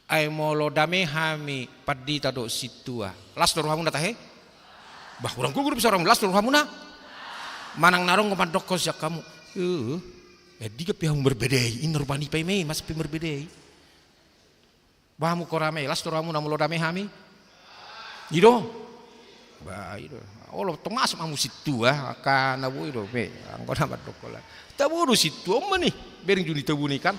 Ai molo dame hami pandita dohot sintua, las do rohamuna tahe? Bah, hurang gogo dope so rohamuna, las do rohamuna? Manang na adong do mandokkon sian hamu, eh, eh, diga pe hamu marbadai, inna rupani paima i, masa pe marbadai. Bah, hamu kora ma i, las do rohamuna molo dame hami? I do? Bah, i do. Olo tong masuk hamu sintua, angka na boi dope, anggo na mandokkon lan. Tabo do sintua on ma ni, bereng jo ni tabuna i kan.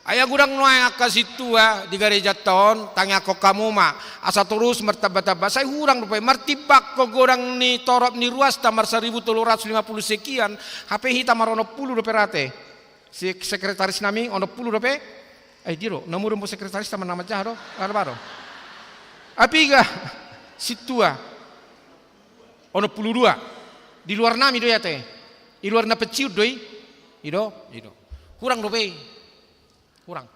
Ai anggo godang nuaeng angka sintua di garejanta on, tangiangkon hamu ma, asa torus martamba-tamba, sai hurang dope, martimbangkon godang ni torop ni ruasta marsaribu tolu ratus lima puluh sekian, hape hita maronom pulu dope rate. Si sekretaris nami, onom pulu dope? Eh, dia do, na murumbo sekretaris taman nama jaha do, ada baru. Apiga, sintua, onom pulu dua. Di luar nami do i ate. Di luar na pensiun do i. I do, i do. Hurang dope i. Hurang.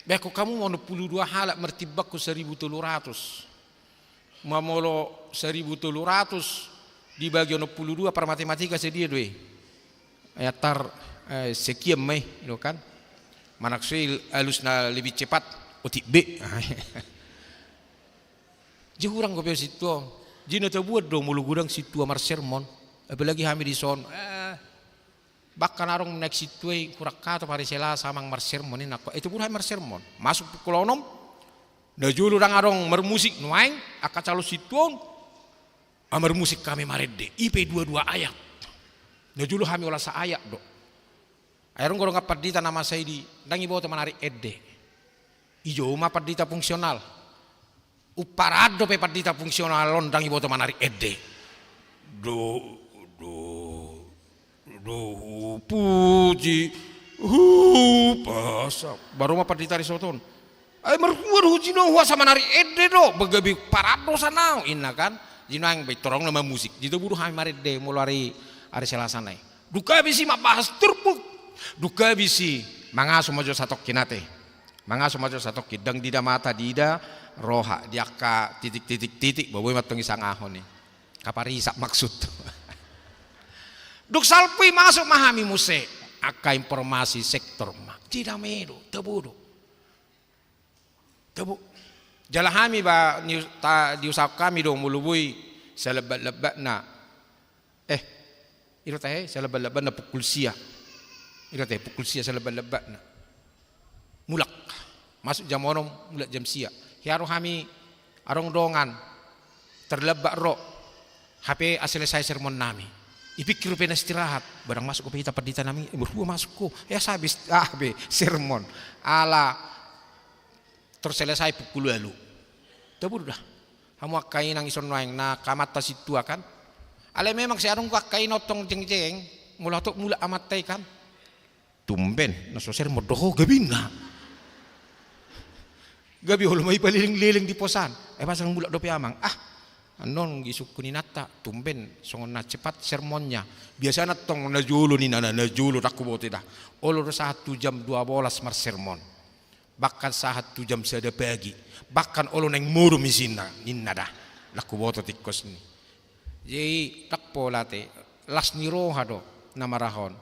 Bah, anggo hamu ma onom pulu dua halak martimbangkon saribu tolu ratus. Ma molo saribu tolu ratus dibagi onom pulu dua, par matematika sadia do i? Ai antar, eh, sekian ma i, i do kan? Manang so i alus na lebih cepat, otik be. Jadi hurang dope sintua. Jadi na tabuat do molo godang sintua marsermon. Apalagi hami dison. Eh, Bahkan adong naeng sintua i hurang hatop ari Selasa amang marsermon i nangkok. Itu pun hami marsermon. Masuk pukul onom. Na jolo ndang adong marmusik nuaeng angka calon sintua on. Ah, marmusik hami marende. I pe dua-dua ayat. Na jolo hami ola saayat do. Ai adong godang pandita na masa i di ndang iboto manarik ende. Ijo ma pandita fungsional. Umparaan dope pandita fungsional on ndang iboto manarik ende. Do, do, do hupuji, hupasa. Baru ma pandita risoton. Ai marhua do hujinohu asa manari ende do, bagabe parado sanau, inna kan. Jinoang bai torong nama musik. Jito buru hami marende molo ari, ari Selasa nai. Dung habis i mambahas turpuk. Dung habis i mangaso ma jo satongkin ate. Mangaso ma jo satongkin, ndang diida mata, diida roha, di angka titik-titik-titik, baboi mantong isangahon i. Kaparisak maksud. Dung salpu i masuk ma hami muse. Angka informasi sektor ma. Jeda medo, tabo do. Tabo. Jala hami ba, ni, ta, diusahahon hami do molo boi salambat-lambatna. Eh, iro tahe, salambat-lambatna pukul sia. Iro tahe, pukul sia salambat-lambatna. Mulak. Masuk jam onom, mulak jam sia. Hea ro hami adong dongan. Tarlambat ro. Hape asa selesai sermon nami. Ipikir pe na istirahat. Barang masuk dope hita pandita nami. Eh, marhua masuk ho. Eh, asa habis, ah, be, sermon. Ala, tor selesai pukul ualu. Tabo do da. Hamu angka inang ison nuaeng na angka amanta sintua kan. Alai memang sai adong angka ina tong jengjeng. Molo hatop mulak amanta i kan. Tumben, na so sermon do ho gabinna. Gabe olo ma i paleleng-leleng di posan. Eh, pasang mulak dope amang. Ah, annon isungkun inanta, tumben, songon na cepat sermonnya. Biasana tong na jolo ninna, na jolo, ndang huboto da. Olo do sahat tu jam dua belas marsermon. Bahkan sahat tu jam sada pagi. Bahkan olo naeng modom isinna, ninna da. Ndang huboto tingkos ni. Jadi, ndang pola te, las ni roha do, na marahon.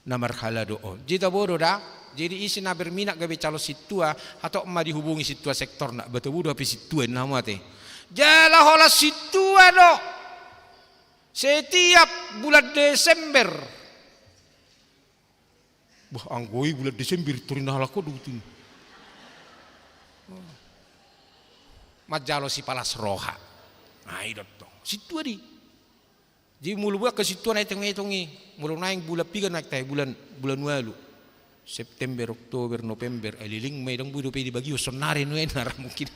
Na marhalado on. Jadi tabo do da. Jadi ise na berminat gabe calon sintua, hatop ma dihubungi sintua sektorna. Ba tabo do hape sintua inna hamu ate. Jala holan sintua do. Setiap bulan Desember. Bah, anggo i bulan Desember, tori na halak ho do buting. Manjalo sipalas roha. Nah, i do tong. Sintua di. Jadi molo buat ke sintua na etong-etong i, molo naeng bulan piga naeng tahe bulan, bulan ualu. September, Oktober, November, eh, leleng ma i ndang boi dope dibagihon sonari nuaeng na ra mungkin.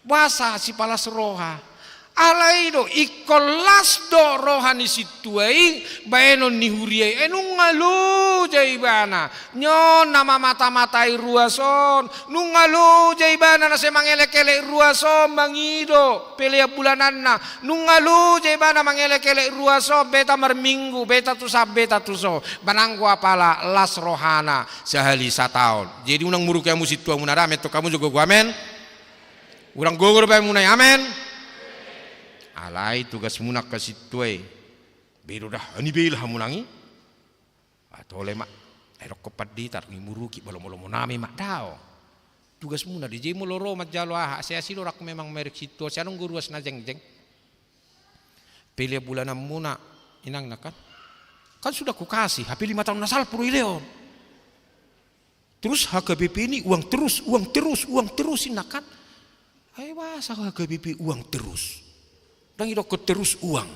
Boasa sipalas roha. Alai do, ingkon las do roha ni sintua i, baenon ni huria i, eh, nunga loja ibana. Nyon na mamata-matai ruas on, nunga loja ibana na sai mangelek-elek ruas on mangido pelean bulananna, nunga loja ibana mangelek-elek ruas on beta marminggu, beta tu san, beta tu so. Mananggo apala las rohana sahali sataon. Jadi unang muruki hamu sintuamuna da, metto hamu jo gogo amen. Unang gogo do baenmuna i amen. Alai tugasmuna angka sintua i. Be do da, ani bela hamu nang i. Atole ma, ai dokkon pandita, dung i muruki, ba lomo-lomo nami ma, daong. Tugasmuna do i, jadi molo ro manjalo aha, asa asi do rangku memang merek sintua, sai adong do ruas na jengjeng. Pelean bulananmuna, inangna kan. Kan sudah kukasih, hape lima taon na salpu do ilehon. Terus H K B P ini uang terus, uang terus, uang terus, inna kan. Ai boasa H K B P uang terus. Ndang idokkon terus uang.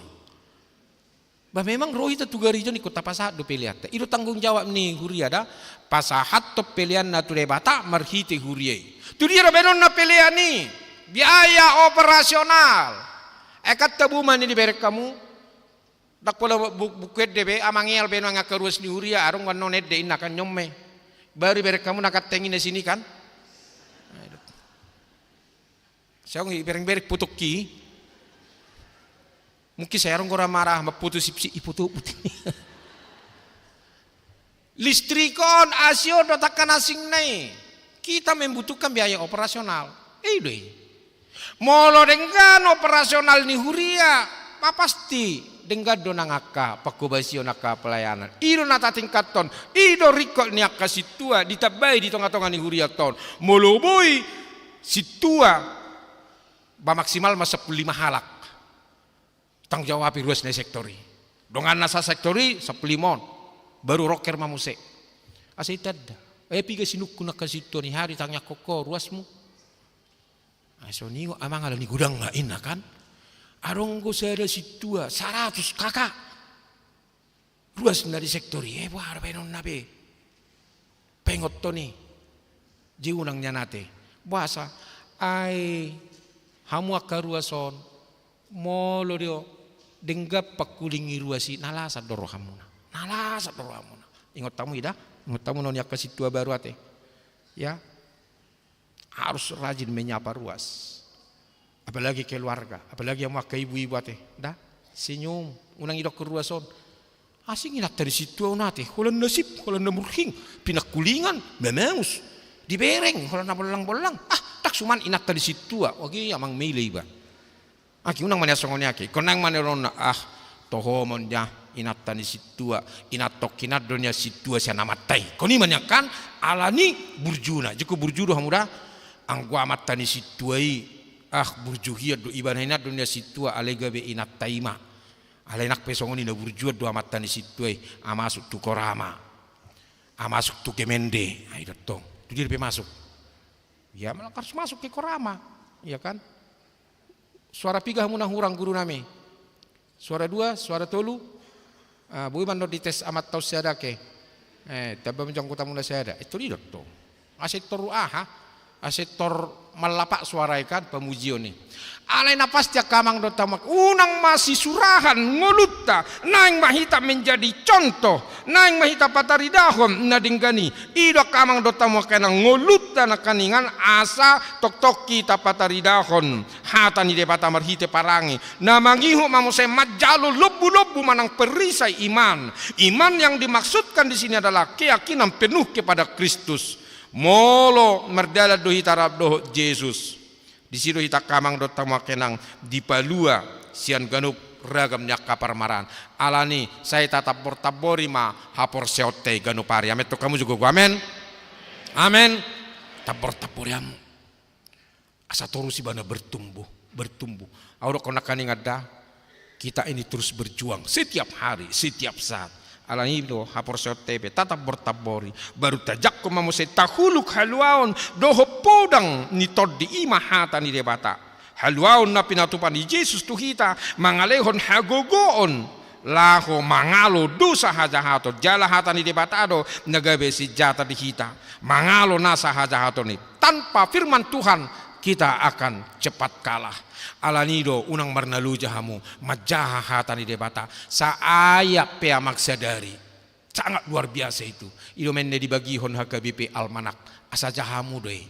Ba memang ro hita tu gareja on ingkon tapasahat do peleanta. I do tanggung jawab ni huria da. Pasahathon peleanna tu Debata marhite huria i. Tu dia do baenonna pelean i? Biaya operasional. Eh, kan tabo ma ni dibereng hamu. Ndang pola bu-, buku ende be, amang Eal baenon angka ruas ni huria, adong annon ende inna kan nyomme. Baru ibereng hamu na ganteng i na sini kan. Sai adong ibereng-bereng potongki. Mungkin sai adong do ra marah, mampoto sipsip, ipoto puti. Listrik on, A C on, dohot angka na asingna i. Kita membutuhkan biaya operasional. I do i. Molo denggan operasional ni huria, ma pasti denggan do nang angka pangkobasion angka pelayanan. I do na tatingkathon, i do ringkot ni angka sintua, ditambai di tonga-tonga ni huria on. Molo boi sintua, ba maksimal ma sampulu lima halak. Tanggung jawab i ruas na sektor i. Donganna sa sektor i, sampulu lima on. Baru roker ma muse. Asa itanda. Eh, piga sinungkun angka sintua ni hami tangiangkon ho ruasmu. Asa ningot amang ala ni godangna inna kan. Adong do sada sintua, saratus K K. Ruas na di sektor i, eh, boha do baenonna be. Paingothon i. Jadi unang nian ate. Boasa, ai, hamu angka ruas on, molo do, Denggan pangkulingi ruas i, na lasan do rohamuna. Na lasan do rohamuna. Ingot hamu i da, ingot hamu na niangka sintua baru ate. Ya, harus rajin menyapa ruas. Apalagi keluarga, apalagi hamu angka ibu-ibu ate. Da, senyum, unang idokkon ruas on. Asing inanta ni sintua on ate, holan na sip, holan na murhing, pinangkulingan, mamaus, dibereng, holan na bollang-bollang. Ah, ndang suman inanta ni sintua, wage amang mele iba. Aki, unang ma nian songon i aki. Ingkon naeng ma nian on, ah, toho ma on da inanta ni sintua, inanta on hinan do nian sintua sian amanta i. Ingkon i ma nian kan, alani burjuna. Jekku burju do hamu da, anggo amanta ni sintua i, ah, burju hian do, ibana hinan do nian sintua, alai gabe inanta i ma. Alai nang pe songon i na burjuan do amanta ni sintua i, ah, masuk tu Korama. Ah, masuk tu Gemende. Ah, i do tong. Tu dia dope masuk? Ya, malah harus masuk ke Korama. Ya kan? Suara piga hamu na hurang guru nami? Suara dua, suara tolu? Ah, boi ma on dites amanta on sada ke. Eh, tamba ma jangkut hamu na sada. Eh, tolu i do tong. Asa tor aha? Asa tor mallapak suara i kan, pamujion i. Alai na pasti angka amang dohot hamu, unang ma sisurahan ngolunta, naeng ma hita menjadi contoh, naeng ma hita pataridahon na denggan i. I do angka amang dohot hamu angka inang, ngolunta nangkiningan asa tongtong hita pataridahon hata ni Debata marhite parange. Na mangihut ma muse manjalo lombu-lombu manang perisai iman. Iman yang dimaksudkan di sini adalah keyakinan penuh kepada Kristus. Molo mardalan do hita rap dohot Jesus, disi do hita angka amang dohot hamu angka inang dipalua sian ganup ragam ni angka parmaraan. Alani, sai tatambor-tambori ma haporseaonta i ganup ari. Amen tong hamu, jo gogo amen. Amen. Tambor-tambori hamu. Asa torus ibana bertumbuh, bertumbuh. Au dokkon nangkiningan da, kita ini terus berjuang setiap hari, setiap saat. Alani i do haporseaonta i pe tatambor-tambori, baru tajangkon ma muse tahuluk haluaon dohot podang ni tondi, i ma hata ni Debata. Haluaon na pinatupa ni Jesus tu hita mangalehon hagogoon laho mangalo dosa hajahaton. Jala hata ni Debata do na gabe senjata di hita mangalo nasa hajahaton i. Tanpa firman Tuhan, kita akan cepat kalah. Alani do, unang marnaloja hamu manjaha hata ni Debata. Saayat pe amang sadari. Sangat luar biasa itu. I do ma ende dibagihon H K B P Almanak. Asa jaha hamu do i.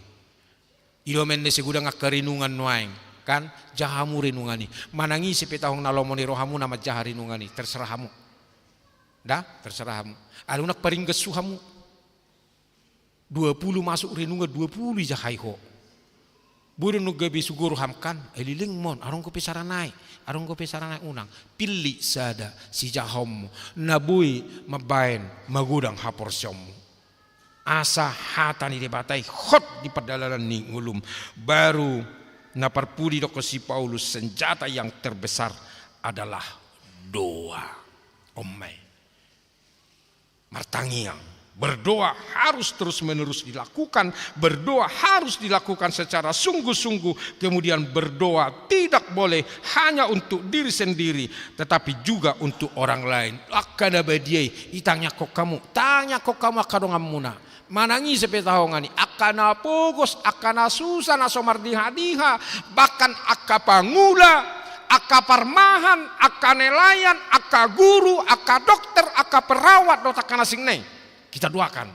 I do ma ende segudang angka renungan nuaeng. Kan? Jaha hamu renungan i. Manang ise pe tadong na lomo ni rohamuna manjaha renungan i. Terserah hamu. Da, terserah hamu. Alai unang paringgashu hamu. Dua pulu masuk renungan, dua pulu ijahai ho. Boi do na gabe sugo roham kan, eh, leleng ma on, adong dope sara nai, adong dope sara nai, unang. Pillit sada sijahaonmu na boi mambaen magodang haporseaonmu. Asa hata ni Debata i hot di pardalanan ni ngolum. Baru na parpudi dokkon si Paulus, senjata yang terbesar adalah doa. On ma i. Martangiang. Berdoa harus terus-menerus dilakukan, berdoa harus dilakukan secara sungguh-sungguh, kemudian berdoa tidak boleh hanya untuk diri sendiri, tetapi juga untuk orang lain. Angka na badia i, itangiangkon hamu, tangiangkon hamu angka donganmuna. Manang ise pe tadongan i, angka na pogos, angka na susa, na so mardiha-diha, bahkan angka pangula, angka parmahan, angka nelayan, angka guru, angka dokter, angka perawat, dohot angka na asing nai. Kita doakan.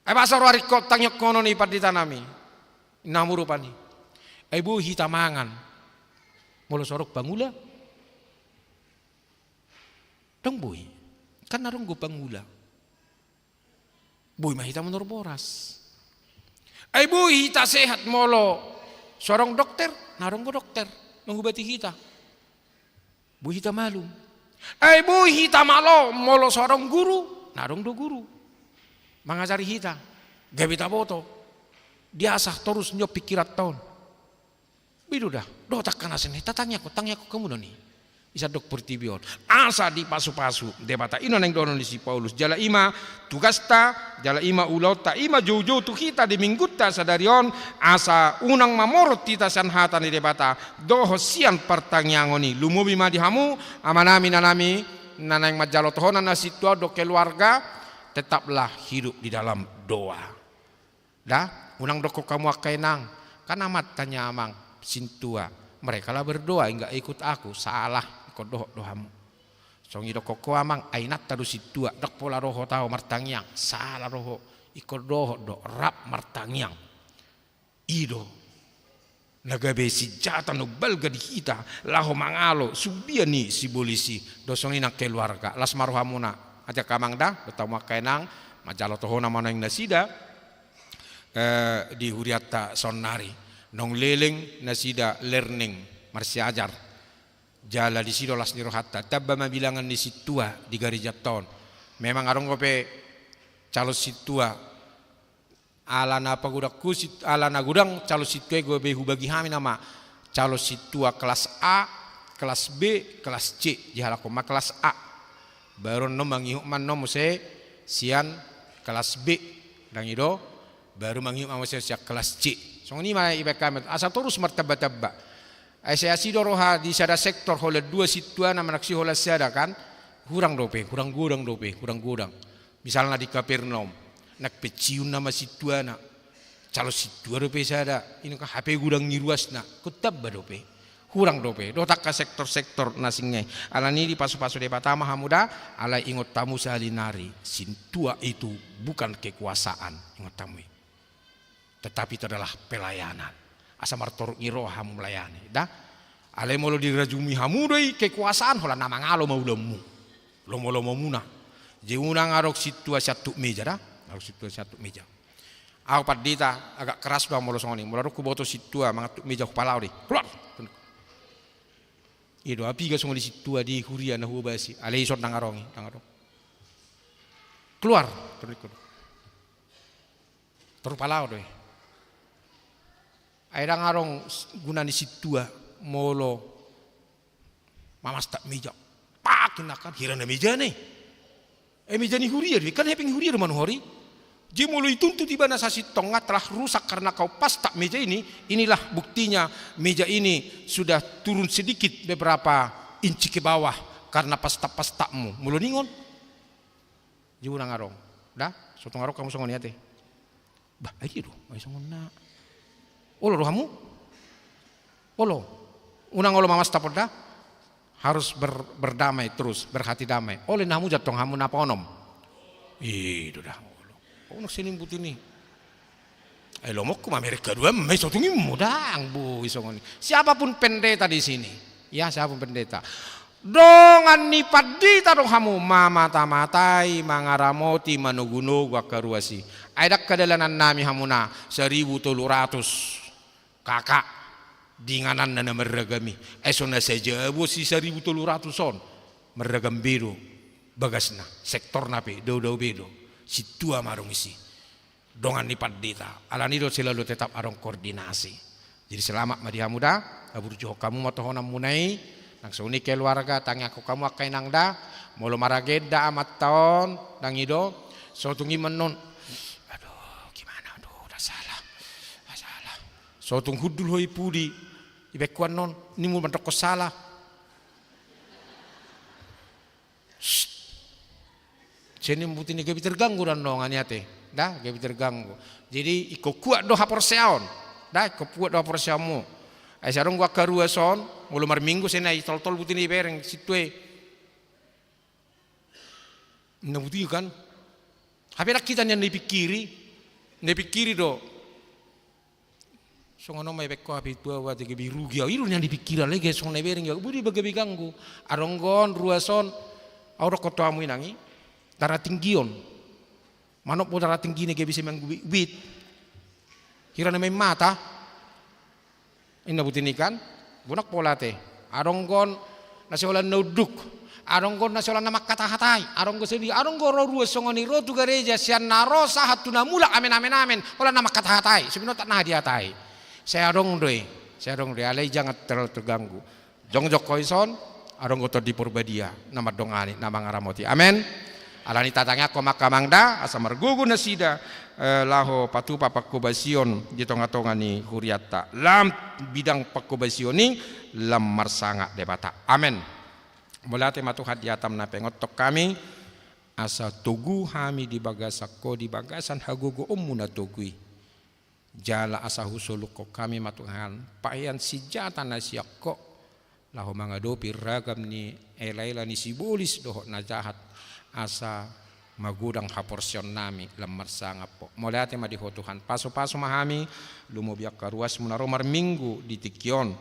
Ai boasa ro ari ingkon tangiangkonon i pandita nami? Inna hamu rupani. Ai boi hita mangan molo so adong pangula? Ndang boi. Kan na adong do pangula. Boi ma hita manurus boras. Ai boi hita sehat molo so adong dokter, na adong do dokter mangubati hita. Boi hita malum. Ai boi hita malo molo so adong guru, na adong do guru mangajari hita. Gabe taboto. Diasah torus nion pingkiranta on. Boi do da, dohot angka na asing nai, tatangiangkon, tangiangkon hamu do ni. Isa dok portibi on. Asa dipasu-pasu Debata, i do na naeng dohonon ni si Paulus. Jala i ma tugasta, jala i ma ulaonta, i ma joujou tu hita di minggunta sadari on, asa unang mamorot hita sian hata ni Debata dohot sian partangiangon i. Lumobi ma di hamu, amanami, inanami, na naeng manjalo tohonan na sintua dohot keluarga, tetaplah hidup di dalam doa. Da, unang dokkon hamu angka inang, kan amanta ni amang sintua, mereka lah berdoa, enggak ikut aku, salah. Ingkon dohot do hamu. Songon i dohonon ho amang, ai inanta do sintua, ndang pola dohot ahu martangiang, sala do ho, ingkon dohot do, rap martangiang. I do na gabe sinjata na umbalga di hita laho mangalo sumbia ni sibolis i. Dohot songon i nang keluarga, las ma rohamuna. Ate angka amang da, dohot hamu angka inang, manjalo tohona ma nuaeng nasida, eh, di hurianta saonnari. Naung leleng nasida learning, marsiajar. Jala disi do las ni rohanta, tamba ma bilangan ni sintua di garejanta on. Memang adong dope calon sintua, ala na pagodangku sit-, ala na godang calon sintua i gabe hubagi hami nama calon sintua kelas A, kelas B, kelas C, dihalak on ma kelas A. Baru annon mangihut ma annon muse sian kelas B, ndang i do, baru mangihut ma muse sian kelas C. Songon i ma ibaen hami, asa torus martamba-tamba. Ai sai asi do roha di sada sektor holan dua sintuana manang si holan sada kan, hurang dope, hurang godang dope, hurang godang. Misalna di Kapernaum, nang pensiun nama sintuana, calon sintua dope sada, i nang hape godang ni ruasna, ingkon tamba dope, hurang dope, dohot angka sektor-sektor na singkop i. Alani i dipasu-pasu Debata ma hamu da, alai ingot hamu sahali nari, sintua itu bukan kekuasaan, ingot hamu i. Tetapi itu adalah pelayanan. Asa martoruk ni roha hamu melayani, da. Alai molo dirajumi hamu do i kekuasaan, holan na mangalo ma ulaonmu, lomo-lomomuna. Jadi unang adong sintua siantuk meja, da. Adong sintua siantuk meja. Ahu pandita, agak keras do ahu molo songon i. Molo adong huboto sintua mangantuk meja, hupalao do i. Keluar! I do, ahu piga songon i sintua di huria na huobasi. Alai ison ndang adong i, ndang adong. Keluar! Toruk i. Torus palao do i. Ai ndang adong s-, guna ni sintua molo mamastap meja. Pak, inna kan, hira na mejana i. Eh, meja ni huria do i, kan hepeng huria do manuhor i. Jadi molo ituntut ibana sasintongna telah rusak karena kau pastap meja ini, inilah buktinya meja ini sudah turun sedikit beberapa inci ke bawah karena pastap-pastapmu. Molo ningon. Jadi unang adong. Da, so tung adong hamu songon i ate. Bah, ai dia do, ai songon na. Olo do hamu? Olo. Unang olo mamastap on da. Harus ber-, berdamai terus, berhati damai. Olo inna hamu, jantong hamu na paonom. I do da, olo. Unang sian imbuti ni. Ai lomoku mamereng kaduan ma i, so tung i modang, boi songon i. Siapapun pendeta di sini. Ya, siapapun pendeta. Dongan ni pandita do hamu, mamata-matai, mangaramoti, manogu-nogu angka ruas i. Ai ndang hadalanannami hamuna, saribu tolu ratus K K di ingananna na marragam i. Ai so na sajabu si saribu tolu ratus on, marragam be do bagasna, sektorna pe dao-dao be do, sintua ma adong disi. Dongan ni pandita, alani do selalu tetap adong koordinasi. Jadi selamat ma di hamu da, haburjuhon hamu ma tohonanmuna i, nang songon i keluarga, tangiangkon hamu angka inang da, molo maragenda amanta on, nang i do, so tung i ma annon, aduh, gimana, aduh, udah salah, udah salah. So tung hundul ho i pudi, ibaen ho annon, ninmu mandokkon salah. Sian imbuti ni gabe terganggu do annon, ani ate. Da, gabe terganggu. Jadi ingkon kuat do haporseaon. Da, ingkon kuat do haporseaonmu. Ai sai adong do angka ruas on, molo marminggu sai na i toltol buti ni bereng sintua i. Na buti kan. Hape ndang hita nian na dipingkiri. Na dipingkiri do. Songon on ma ibaen ho hape tu ahu ate, gabe rugi ahu. I do nian dipingkiri, alai gabe songon na ibereng i ahu. Budi ba gabe ganggu. Adong do on ruas on. Ahu dokkon tu hamu inang i. Darah tinggi on. Manuk do darah tinggi na gabe sai mangubit-ubit. Hira na main mata. Inna buti ni kan. Bona pola ate. Adong do on na sai holan na unduk. Adong do on na sai holan na mangkata-hatai. Adong do on sai di, adong do on ro ruas songon i, ro tu gareja, sian na ro sahat tu na mulak, amen, amen, amen, holan na mangkata-hatai, so binoto na dihatai. Sai adong do i, sai adong do i, alai jangan terlalu terganggu. Jongjong ho dison, adong do Tondi Porbadia na mandongani, na mangaramoti. Amen. Alani i tatangiangkon ma angka amang da, asa margogo nasida, eh, laho patupa pangkobasion di tonga-tonga ni hurianta. Lam bidang pangkobasion i, lam marsangap Debata. Amen. Mauliate ma Tuhan di hataM na paingothon hami, asa togu hami di bagasan Ho, di bagasan hagogoonMu na togu i. Jala asa husolukhon hami ma Tuhan, pahean sinjata na sian Ho, laho mangadopi ragam ni ela-ela ni sibolis dohot na jahat, asa magodang haporseaonnami lam marsangap Ho. Mauliate ma di Ho Tuhan. Pasu-pasu ma hami, lumobi angka ruasmu na ro marminggu di tingki on,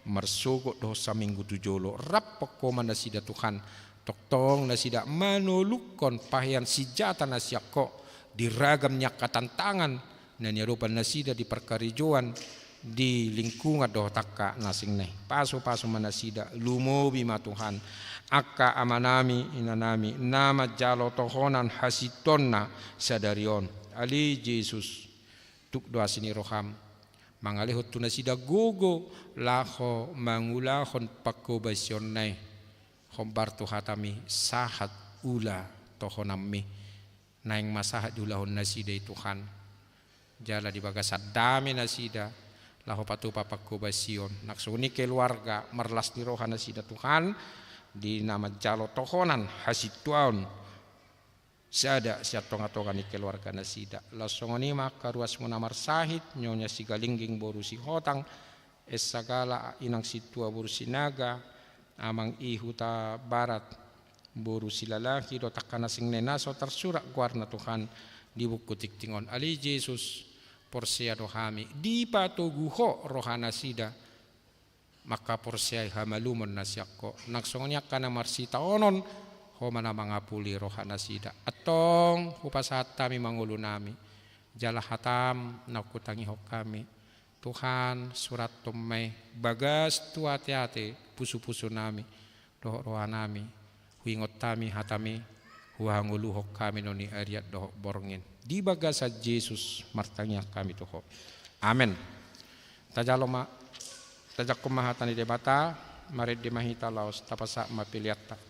marsogot dohot saminggu tu jolo. Rap Ho ma nasida Tuhan, tongtong nasida manolukhon pahean sinjata na sian Ho di ragam ni angka tantangan na niadopan nasida di parkarejoan, di lingkungan dohot angka na asing na i. Pasu-pasu ma nasida, lumobi ma Tuhan angka amanami, inanami, na manjalo tohonan hasintuaonna sadari on. Ale Jesus, tuk do asi ni roham mangalehon tu nasida gogo laho mangulahon pangkobasion na i, hombar tu hatami sahat ula tohonanmi. Naeng ma sahat diulahon nasida i Tuhan. Jala di bagasan dame nasida laho patupa pangkobasion. Nang songon i keluarga, marlas ni roha nasida Tuhan, di na manjalo tohonan hasintuaon sada sian tonga-tonga ni keluarga nasida. Laos songon i ma angka ruasmu na marsahit, Nyonya Sigalingging boru Sihotang, Esa Gala, Inang Sintua boru Sinaga, Amang i Hutabarat boru Silalahi, dohot angka na asing na i na so tarsurat goarna Tuhan di buku tingting on. Ale Jesus, porsea do hami, dipatogu Ho roha nasida mangkaporseai hamalumon na sian Ho. Nang songon i angka na marsitaonon, Ho ma na mangapuli roha nasida. Antong hupasahat hami ma ngolunami, jala hatam naung hutangihon hami. Tuhan, surathon ma i bagas tu ate-ate pusu-pusunami dohot rohanami, huingot hami hatami, huhangoluhon hami na niarian dohot borngin. Di bagasan Jesus martangiang hami tu Ho. Amen. Tajalo ma, tajangkon ma hata ni Debata, marende ma hita laos tapasahat ma peleanta.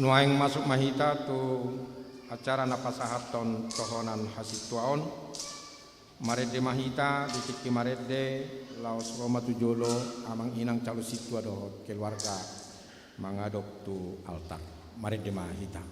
Nuaeng masuk ma hita tu acara na pasahathon tohonan hasintuaon. Marende ma hita di tingki marende, laos ro ma tu jolo amang inang calon sintua dohot keluarga mangadop tu altar. Marende ma hita.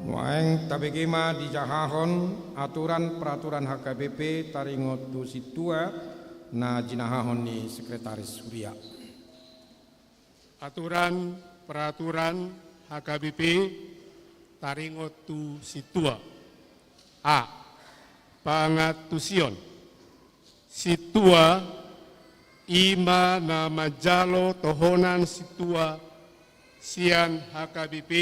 Nuaeng tabege ma dijahahon aturan peraturan H K B P taringot tu sintua na jinahahon ni sekretaris huria. Aturan peraturan H K B P taringot tu sintua. A. Pangantusion. Sintua i ma na manjalo tohonan sintua sian H K B P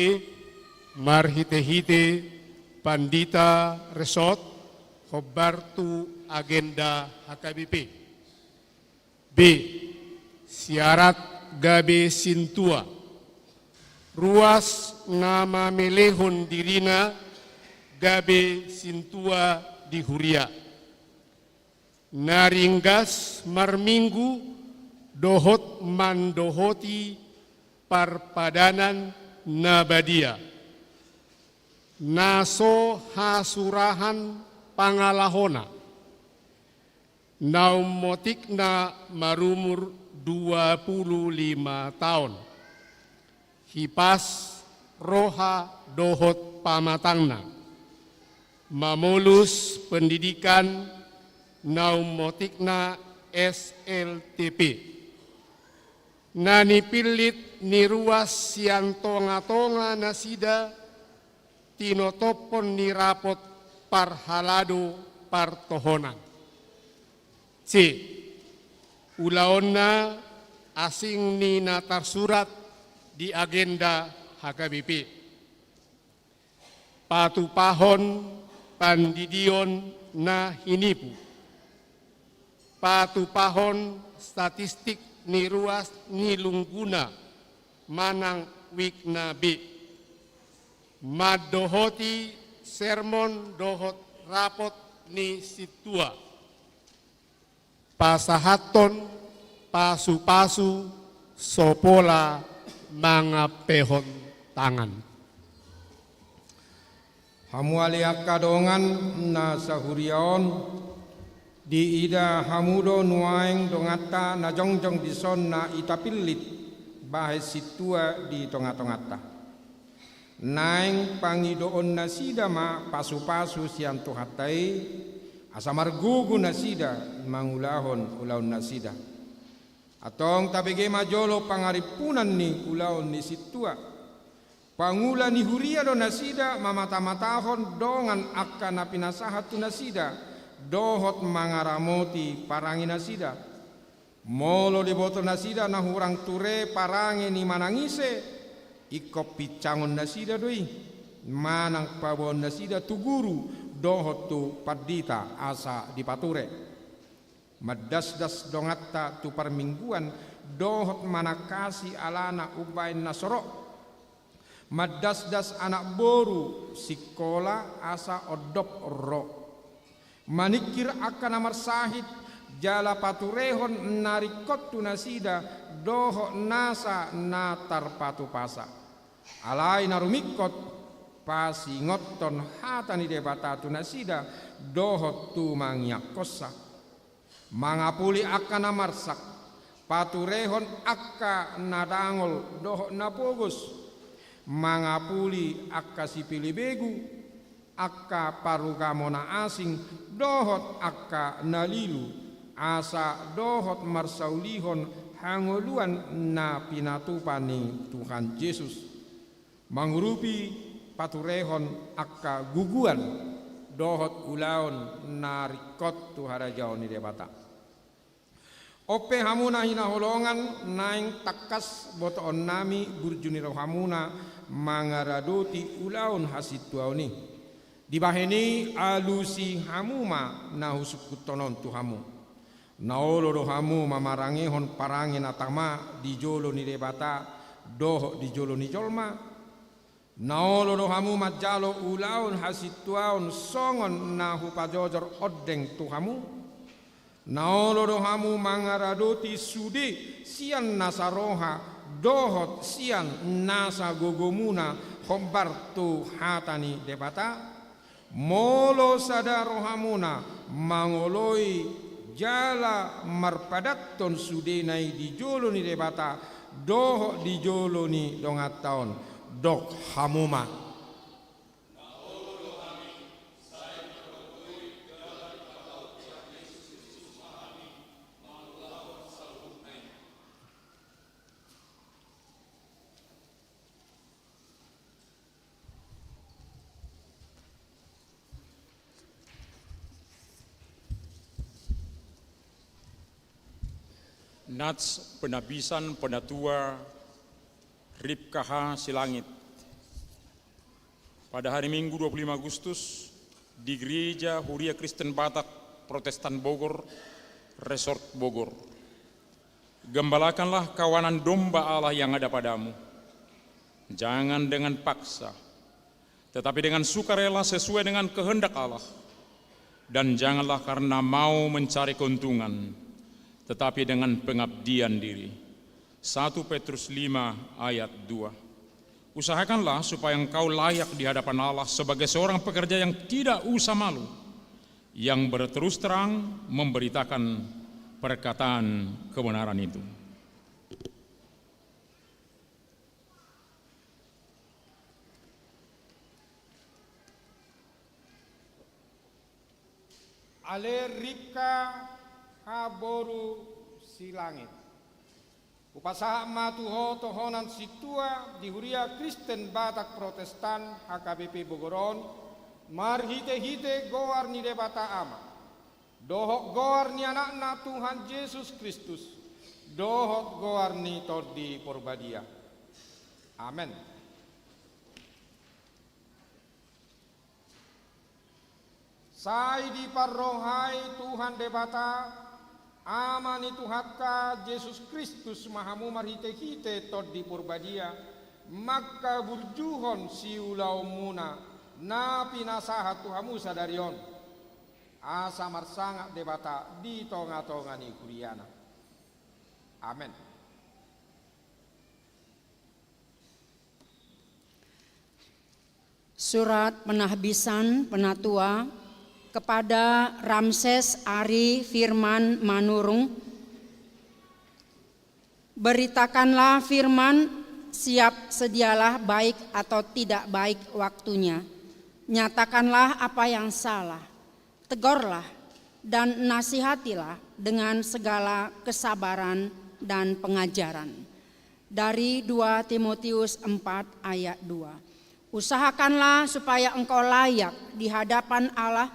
marhitehite pandita resort hombar tu agenda H K B P. B. Syarat gabe sintua. Ruas na mamelehon dirina gabe sintua di huria. Na ringgas marminggu dohot mandohoti parpadanan na badia. Na so hasurahan pangalahona. Na ummotikna marumur dua pulu lima taon. Hipas roha dohot pamatangna. Mamolus pendidikan na ummotikna S L T P. Na nipillit ni ruas sian tongatonga nasida tinotophon ni rapot parhalado partohonan. C. Ulaonna asing ni na tarsurat di agenda H K B P. Patupahon pandidion na hinipu. Patupahon statistik ni ruas ni lungguna manang wikna B. Mandohoti sermon dohot rapot ni sintua. Pasahathon pasupasu so pola mangampehon tangan. Hamu ale angka dongan na sahuria on, diida hamu do nuaeng donganta na jongjong dison na i tapillit bahen sintua di tongatonganta. Naeng pangidoonnasida ma pasupasu sian Tuhanta i, asa margogo nasida mangulahon ulaonnasida. Antong tabege ma jolo pangarimpunan ni ulaon ni sintua. Pangula ni huria do nasida mamatamatahon dongan angka na pinasahat tu nasida, dohot mangaramoti parange nasida. Molo diboto nasida na hurang ture parange ni manang ise, ingkon pincangon nasida do i, manang paboaon nasida tu guru dohot tu pandita asa dipature. Mandasdas donganta tu parmingguan dohot manangkasi alana umbaen na sorok. Mandasdas anak boru sikola asa ondop ro. Maningkir angka na marsahit jala paturehon na ringkot tu nasida dohot nasa na tarpatupasa. Alai na rumingkot pasingothon hata ni Debata tu nasida dohot tu mangiangkonsa. Mangapuli angka na marsak, paturehon angka na dangol dohot na pogos, mangapuli angka sipelebegu, angka parugamo na asing dohot angka na lilu, asa dohot marsaulihon hangoluan na pinatupa ni Tuhan Jesus. Mangurupi paturehon angka guguan dohot ulaon na ringkot tu harajaon ni Debata. On pe hamu na hinaholongan, naeng tangkas botoonnami burju ni rohamuna mangaradoti ulaon hasintuaon i. Dibahen i alusi hamu ma na husungkunhon on tu hamu. Na olo do hamu mamarangehon parange na tama di jolo ni Debata dohot di jolo ni jolma? Na olo do hamu manjalo ulaon hasintuaon songon na hupajojor ondeng tu hamu? Na olo do hamu mangaradoti sude sian nasa roha dohot sian nasa gogomuna hombar tu hata ni Debata? Molo sada rohamuna mangoloi jala marpadathon sudena i di jolo ni Debata dohot di jolo ni donganta on, dok hamu ma. Nats penabisan penatua Ripka H. Silangit. Pada hari Minggu dua puluh lima Agustus di Gereja Huria Kristen Batak Protestan Bogor, Resort Bogor. Gembalakanlah kawanan domba Allah yang ada padamu. Jangan dengan paksa, tetapi dengan sukarela sesuai dengan kehendak Allah. Dan janganlah karena mau mencari keuntungan, tetapi dengan pengabdian diri. Satu Petrus lima ayat dua. Usahakanlah supaya engkau layak di hadapan Allah sebagai seorang pekerja yang tidak usah malu, yang berterus terang memberitakan perkataan kebenaran itu. Ale Ripka H. boru Silangit. Hupasahat ma tu ho tohonan sintua di Huria Kristen Batak Protestan H K B P Bogor on, marhite-hite goar ni Debata Ama, dohot goar ni Anakna Tuhan Jesus Kristus, dohot goar ni Tondi Porbadia. Amen. Sai diparrohai Tuhan Debata, Ama ni Tuhanta Jesus Kristus ma hamu marhite-hite Tondi Porbadia, mangkaburjuhon siulaonmuna na pinasahat tu hamu sadari on, asa marsangap Debata di tonga-tonga ni huriana. Amen. Surat penahbisan penatua kepada Ramses Ari Firman Manurung. Beritakanlah firman, siap sedialah baik atau tidak baik waktunya. Nyatakanlah apa yang salah. Tegorlah dan nasihatilah dengan segala kesabaran dan pengajaran. Dari dua Timotius empat ayat dua. Usahakanlah supaya engkau layak di hadapan Allah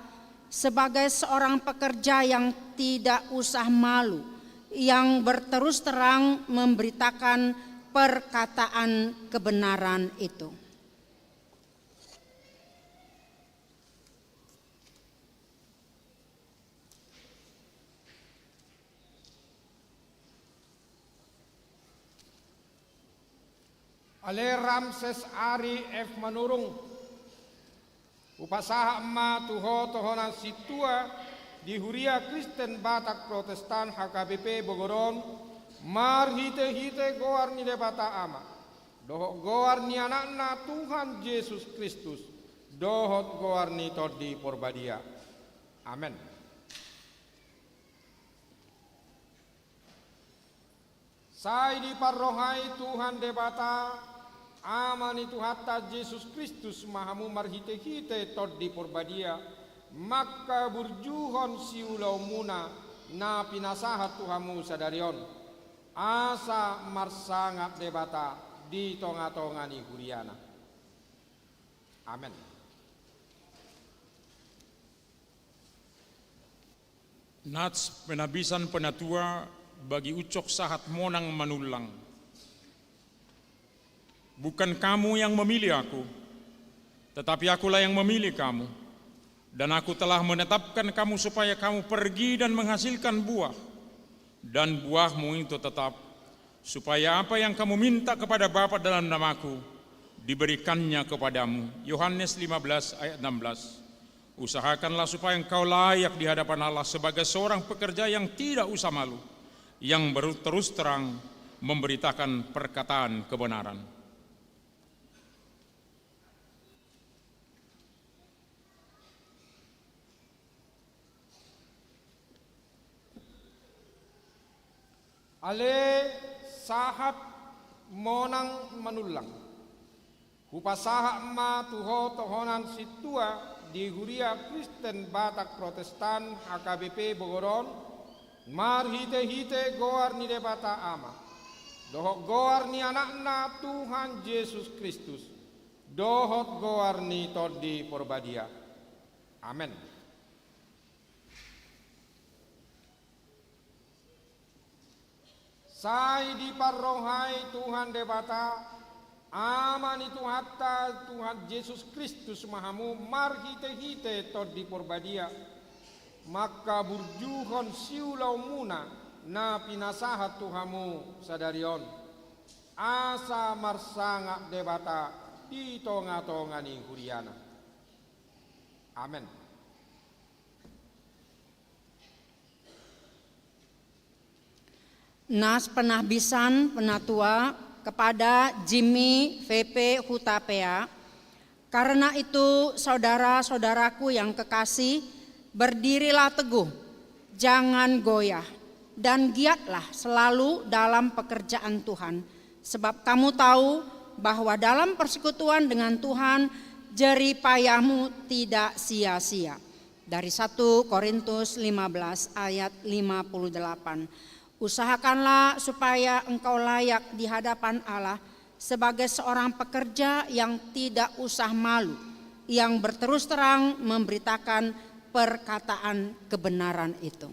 sebagai seorang pekerja yang tidak usah malu, yang berterus terang memberitakan perkataan kebenaran itu. Ale Ramses Ari F Manurung, hupasahat ma tu ho tohonan sintua di Huria Kristen Batak Protestan H K B P Bogor on, marhite-hite goar ni Debata Ama, dohot goar ni Anakna Tuhan Jesus Kristus, dohot goar ni Tondi Porbadia. Amen. Sai diparrohai Tuhan Debata, Ama ni Tuhanta Jesus Kristus ma hamu marhite-hite Tondi Porbadia, mangkaburjuhon siulaonmuna na pinasahat tu hamu sadari on, asa marsangap Debata di tonga-tonga ni huriana. Amen. Nats penabisan penatua bagi ucok sahat monang manullang. Bukan kamu yang memilih aku, tetapi akulah yang memilih kamu. Dan aku telah menetapkan kamu supaya kamu pergi dan menghasilkan buah. Dan buahmu itu tetap, supaya apa yang kamu minta kepada Bapa dalam namaku, diberikannya kepadamu. Yohanes lima belas ayat enam belas. Usahakanlah supaya engkau layak di hadapan Allah sebagai seorang pekerja yang tidak usah malu, yang berterus terang memberitakan perkataan kebenaran. Ale sahat monang manullang. Hupasahat ma tu ho tohonan sintua di Huria Kristen Batak Protestan H K B P Bogor on, marhite-hite goar ni Debata Ama, dohot goar ni Anakna Tuhan Jesus Kristus, dohot goar ni Tondi Porbadia. Amen. Sai diparrohai Tuhan Debata, Ama ni Tuhanta, Tuhan Jesus Kristus ma hamu marhite-hite Tondi Porbadia, mangkaburjuhon siulaonmuna na pinasahat tu hamu sadari on, asa marsangap Debata di tonga-tonga ni huriana. Amen. Nats penabisan penatua kepada Jimmy V P Hutapea. Karena itu, saudara-saudaraku yang kekasih, berdirilah teguh, jangan goyah, dan giatlah selalu dalam pekerjaan Tuhan, sebab kamu tahu bahwa dalam persekutuan dengan Tuhan, jerih payahmu tidak sia-sia. Dari satu Korintus lima belas ayat lima puluh delapan. Usahakanlah supaya engkau layak di hadapan Allah sebagai seorang pekerja yang tidak usah malu, yang berterus terang memberitakan perkataan kebenaran itu.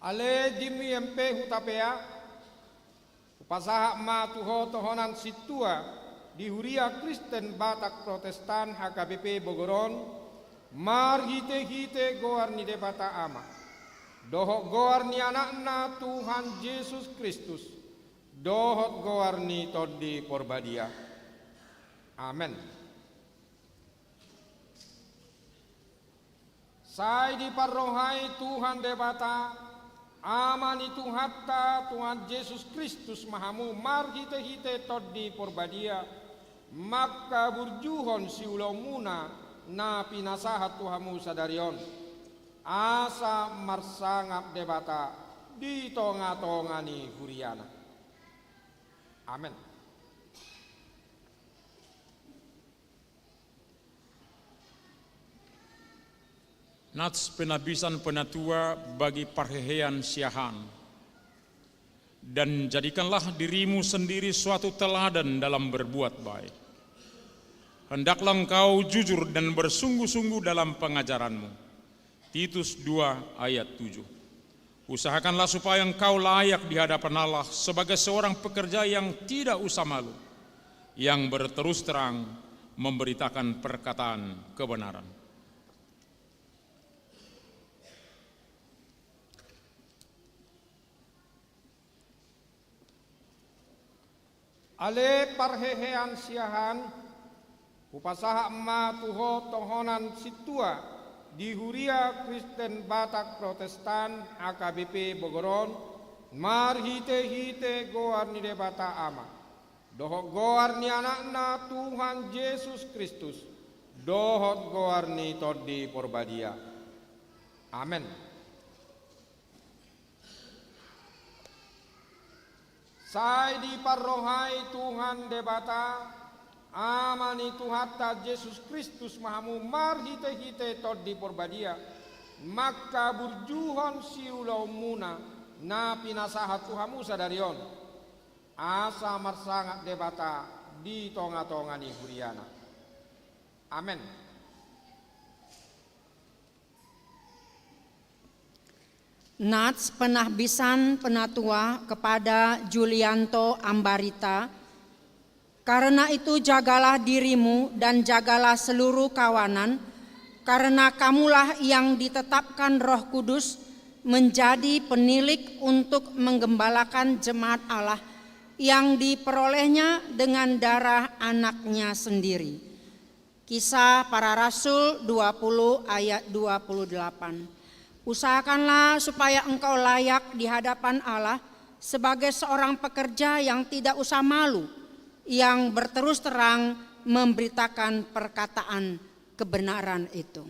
Ale Jimmy M P Hutapea, hupasahat ma tu ho tohonan sintua di Huria Kristen Batak Protestan H K B P Bogor on, marhite-hite goar ni Debata Ama, dohot goar ni Anakna Tuhan Jesus Kristus, dohot goar ni Tondi Porbadia. Amen. Sai diparrohai Tuhan Debata, Ama ni Tuhanta, Tuhan Jesus Kristus ma hamu marhite-hite Tondi Porbadia, mangkaburjuhon siulaonmuna na pinasahat tu hamu sadari on, asa marsangap Debata di tonga-tonga ni huriana. Amen. Nats penabisan penatua bagi parhehean siahaan. Dan jadikanlah dirimu sendiri suatu teladan dalam berbuat baik. Hendaklah engkau jujur dan bersungguh-sungguh dalam pengajaranmu. Titus dua ayat tujuh. Usahakanlah supaya engkau layak di hadapan Allah sebagai seorang pekerja yang tidak usah malu, yang berterus terang memberitakan perkataan kebenaran. Ale parhehean siahaan, hupasahat ma tu ho tohonan sintua di Huria Kristen Batak Protestan H K B P Bogor on, marhite-hite goar ni Debata Ama, dohot goar ni Anakna Tuhan Jesus Kristus, dohot goar ni Tondi Porbadia. Amen. Sai diparrohai Tuhan Debata, Ama ni Tuhanta Jesus Kristus ma hamu marhite-hite Tondi Porbadia, mangkaburjuhon siulaonmuna na pinasahat tu hamu sadari on, asa marsangap Debata di tonga-tonga ni huriana. Amen. Nats penahbisan penatua kepada Julianto Ambarita. Karena itu, jagalah dirimu dan jagalah seluruh kawanan, karena kamulah yang ditetapkan Roh Kudus menjadi penilik untuk menggembalakan jemaat Allah yang diperolehnya dengan darah Anaknya sendiri. Kisah Para Rasul dua puluh ayat dua puluh delapan. Usahakanlah supaya engkau layak di hadapan Allah sebagai seorang pekerja yang tidak usah malu, yang berterus terang memberitakan perkataan kebenaran itu.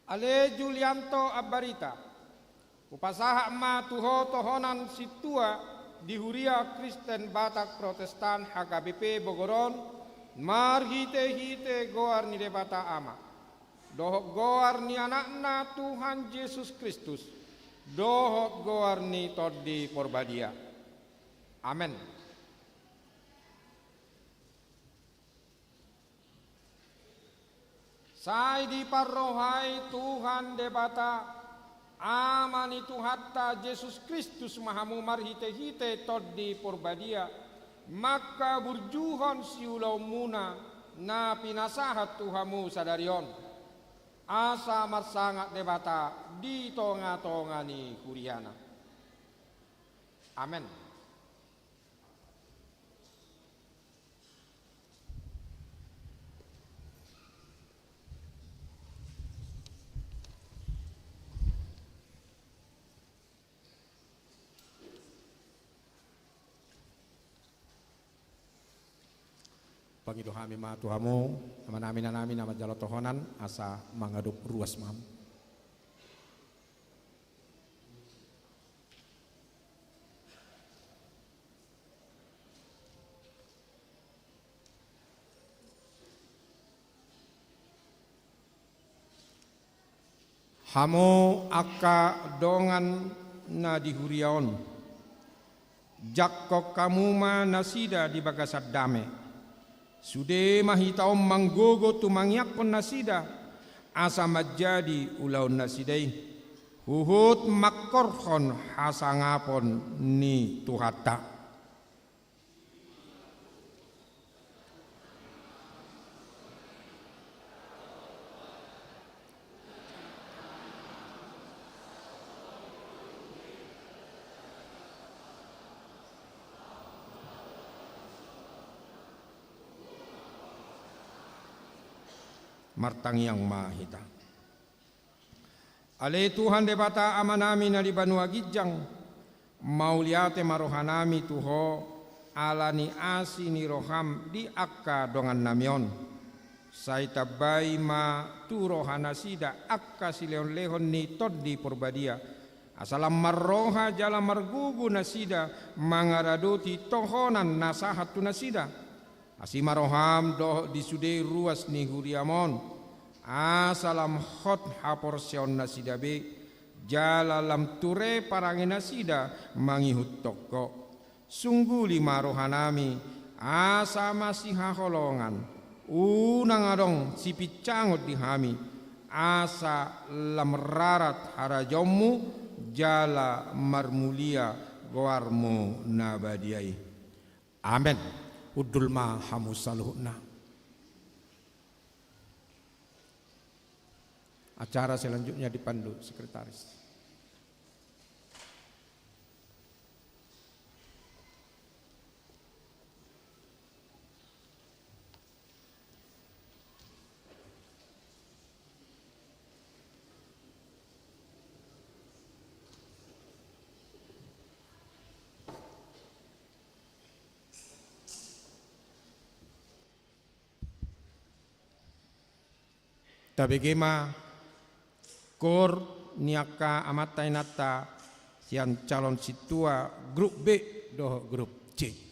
Ale Julianto Ambarita, hupasahat ma tu ho tohonan sintua di Huria Kristen Batak Protestan H K B P Bogor on, marhite-hite goar ni Debata Ama, dohot goar ni Anakna Tuhan Jesus Kristus, dohot goar ni Tondi Porbadia. Amen. Sai diparrohai Tuhan Debata, Ama ni Tuhanta Jesus Kristus ma hamu marhite-hite Tondi Porbadia, mangkaburjuhon siulaonmuna na pinasahat tu hamu sadari on, asa marsangap Debata di tonga-tonga ni huriana. Amen. Pangido hami ma tu hamu, amanami, inanami na manjalo tohonan, asa mangadop ruas ma hamu. Hamu angka dongan na di huria on, jangkon hamu ma nasida di bagasan dame. Sude ma hita on manggogo tu mangiangkon nasida, asa manjadi ulaon nasida i, huhut mangkorhon hasangapon ni Tuhanta. Martangiang ma hita. Ale Tuhan Debata Amanami na di banua ginjang, mauliate ma rohanami tu Ho ala ni asi ni roham di angka dongannami on. Sai tambai ma tu rohanasida angka silehon-lehon ni Tondi Porbadia, asa lam marroha jala margogo nasida mangaradoti tohonan na sahat tu nasida. Asi ma roham dohot di sude ruas ni huriam on, asa lam hot haporseaonnasida be, jala lam ture parangenasida mangihuthon Ho. Sungguli ma rohanami, asa masihaholongan, unang adong sipincangon di hami, asa lam rarat harajaonMu, jala marmulia goarMu na badia i. Amen. Hundul ma hamu saluhutna. Acara selanjutnya dipandu sekretaris. Tabege ma koor ni angka amanta inanta sian calon sintua grup B dohot grup C.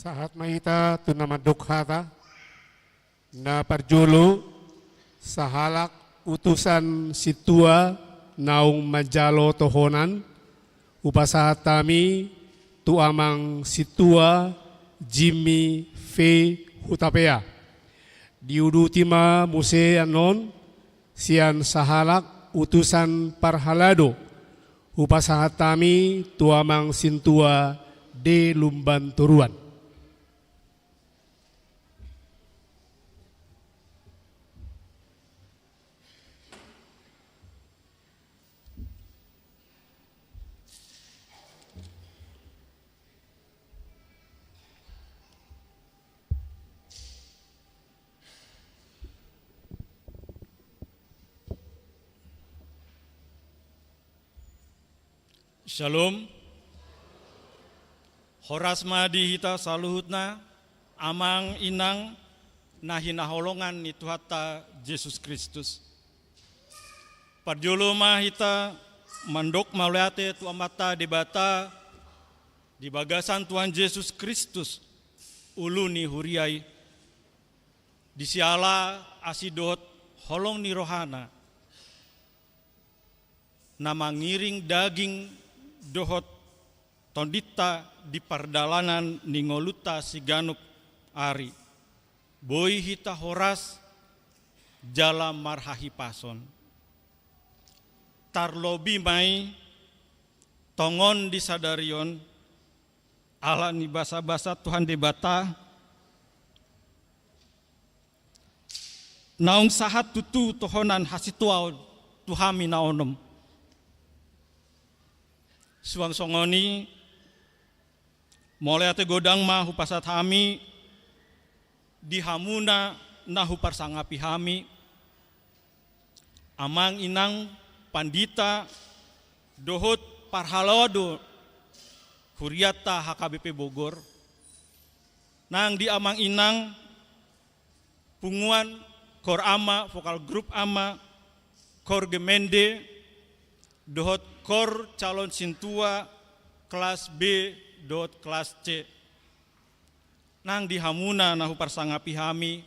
Sahat ma hita tu na mandok hata. Na parjolo, sahalak utusan sintua naung manjalo tohonan, hupasahat hami tu amang sintua Jimmy V Hutapea. Diuduti ma muse annon sian sahalak utusan parhalado, hupasahat hami tu amang sintua D Lumban Toruan. Shalom. Horas ma di hita saluhutna, amang inang na hinaholongan ni Tuhanta Jesus Kristus. Parjolo ma hita mandok mauliate tu Amanta Debata di bagasan Tuhan Jesus Kristus, ulu ni huria i. Di siala asi dohot holong ni rohana, na mangiring daging dohot tondinta di pardalanan ni ngolunta siganup ari, boi hita horas jala marhahipason. Tarlobi ma i tongon di sadari on, ala ni basabasa Tuhan Debata, naung sahat tutu tohonan hasintuaon tu hami na onom. Suang songon i, mauliate godang ma hupasahat hami di hamuna na huparsangapi hami, amang inang pandita dohot parhalado hurianta H K B P Bogor, nang di amang inang punguan, kor ama, vokal grup ama, kor gemende, dohot kor calon sintua kelas B dohot kelas C. Nang di hamuna na huparsangapi hami,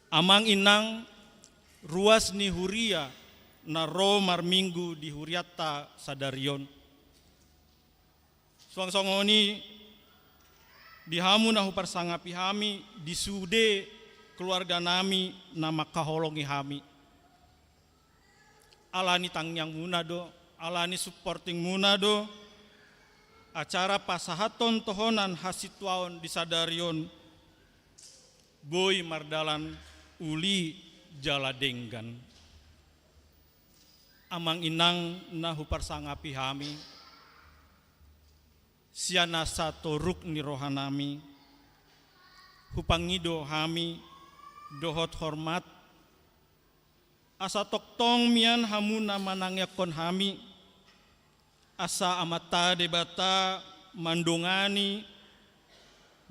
amang inang ruas ni huria na ro marminggu di hurianta sadari on. Suang songon i di hamu na huparsangapi hami, di sude keluarga nami na mangkaholongi hami. Ala ni tangiangmuna do, ala ni supportingmuna do, acara pasahathon tohonan hasintuaon di sadari on boi mardalan uli jala denggan. Amang inang na huparsangapi hami, sian nasa toruk ni roha nami, hupangido hami dohot hormat, asa tongtong mian hamu na manangiangkon hami, asa Amanta Debata mandongani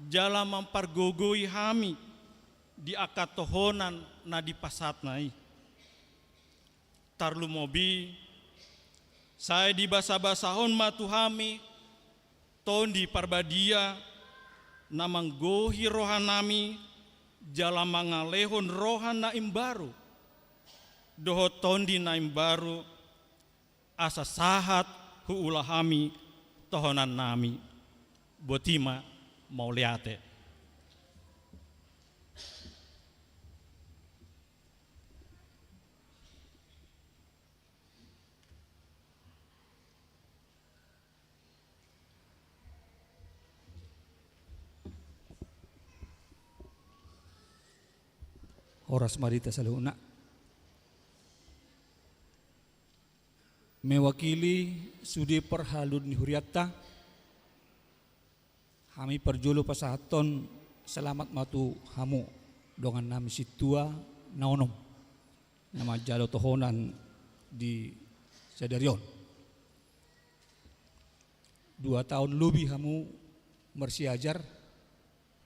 jala mampargogoi hami di angka tohonan na dipasahatna i. Tarlumobi, sai dibasabasahon ma tu hami Tondi Parbadia, na manggohi roha nami, jala mangalehon roha na imbaru dohot tondi na imbaru, asa sahat huula hami tohonan nami. Boti ma, mauliate. Horas ma di hita saluhutna. Mewakili sude parhalado ni hurianta, hami parjolo pasahathon selamat ma tu hamu dongan nami sintua na onom na manjalo tohonan di sadari on. Dua taon lobi hamu marsiajar,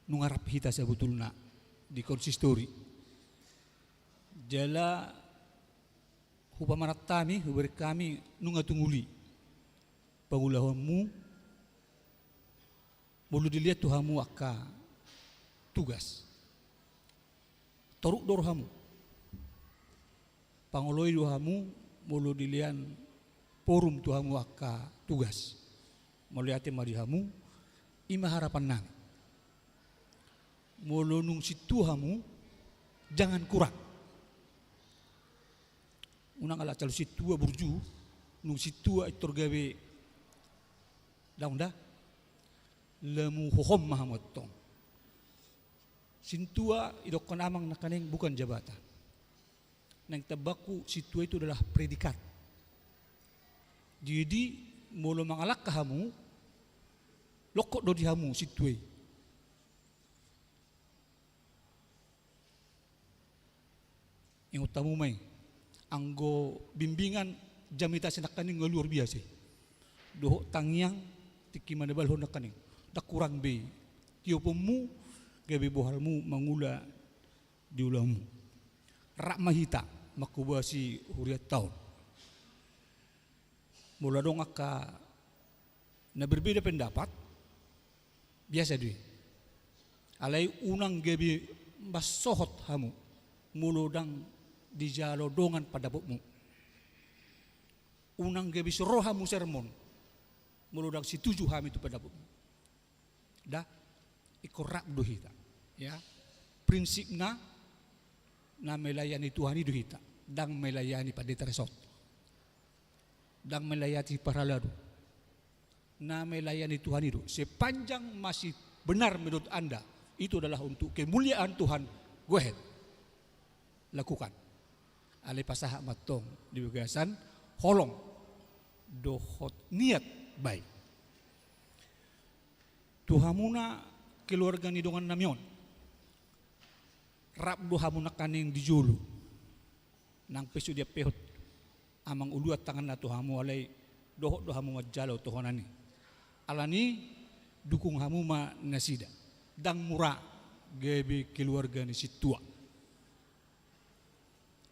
nunga rap hita sabotulna di konsistori. Jala hupamanat hami, hubereng hami nunga tung uli pangulahonmu, Molo dilehon tu hamu angka tugas, toruk do rohamu. Pangoloi do hamu molo dilehon forum tu hamu angka tugas. Mauliate ma di hamu, i ma harapan nami. Molo nunga sintua hamu, jangan kurang. Unang ala talu sintua burju, nunga sintua pintor gabe daong da. Lamu hohom ma hamu antong. Sintua, didokkon amang nangkaning, bukan jabatan. Naeng tambangku, sintua itu adalah predikat. Jadi molo mangalangka hamu, longkot do di hamu sintua i. Ingot hamu ma i, anggo bimbingan jamita si nangkaning nga luar biasa i. Dohot tangiang, tingki manabalhon nangkaning. Ndang kurang be tioponmu, gabe bohalmu mangula di ulaonmu. Rap ma hita manghobasi hurianta on. Molo adong angka na berbeda pendapat, biasa do i. Alai unang gabe mansohot hamu molo ndang dijalo dongan pandapotmu. Unang gabe so ro hamu sermon molo ndang setuju hami tu pandapotmu. Da, ingkon rap do hita. Ya. Prinsipna, na melayani Tuhan i do hita, ndang melayani pandita resort. Ndang melayani parhalado. Na melayani Tuhan i do. Sepanjang masih benar menurut Anda, itu adalah untuk kemuliaan Tuhan, go ahead. Lakukan. Alai pasahat ma antong di bagasan holong dohot niat baik. Tu hamuna keluarga ni dongan nami on, rap do hamu nangkaning di jolo. Nang pe sude diampehon amang uluan tanganna tu hamu, alai dohot do hamu manjalo tohonan i. Alani, dukung hamu ma nasida. Ndang mura gabe keluarga ni sintua.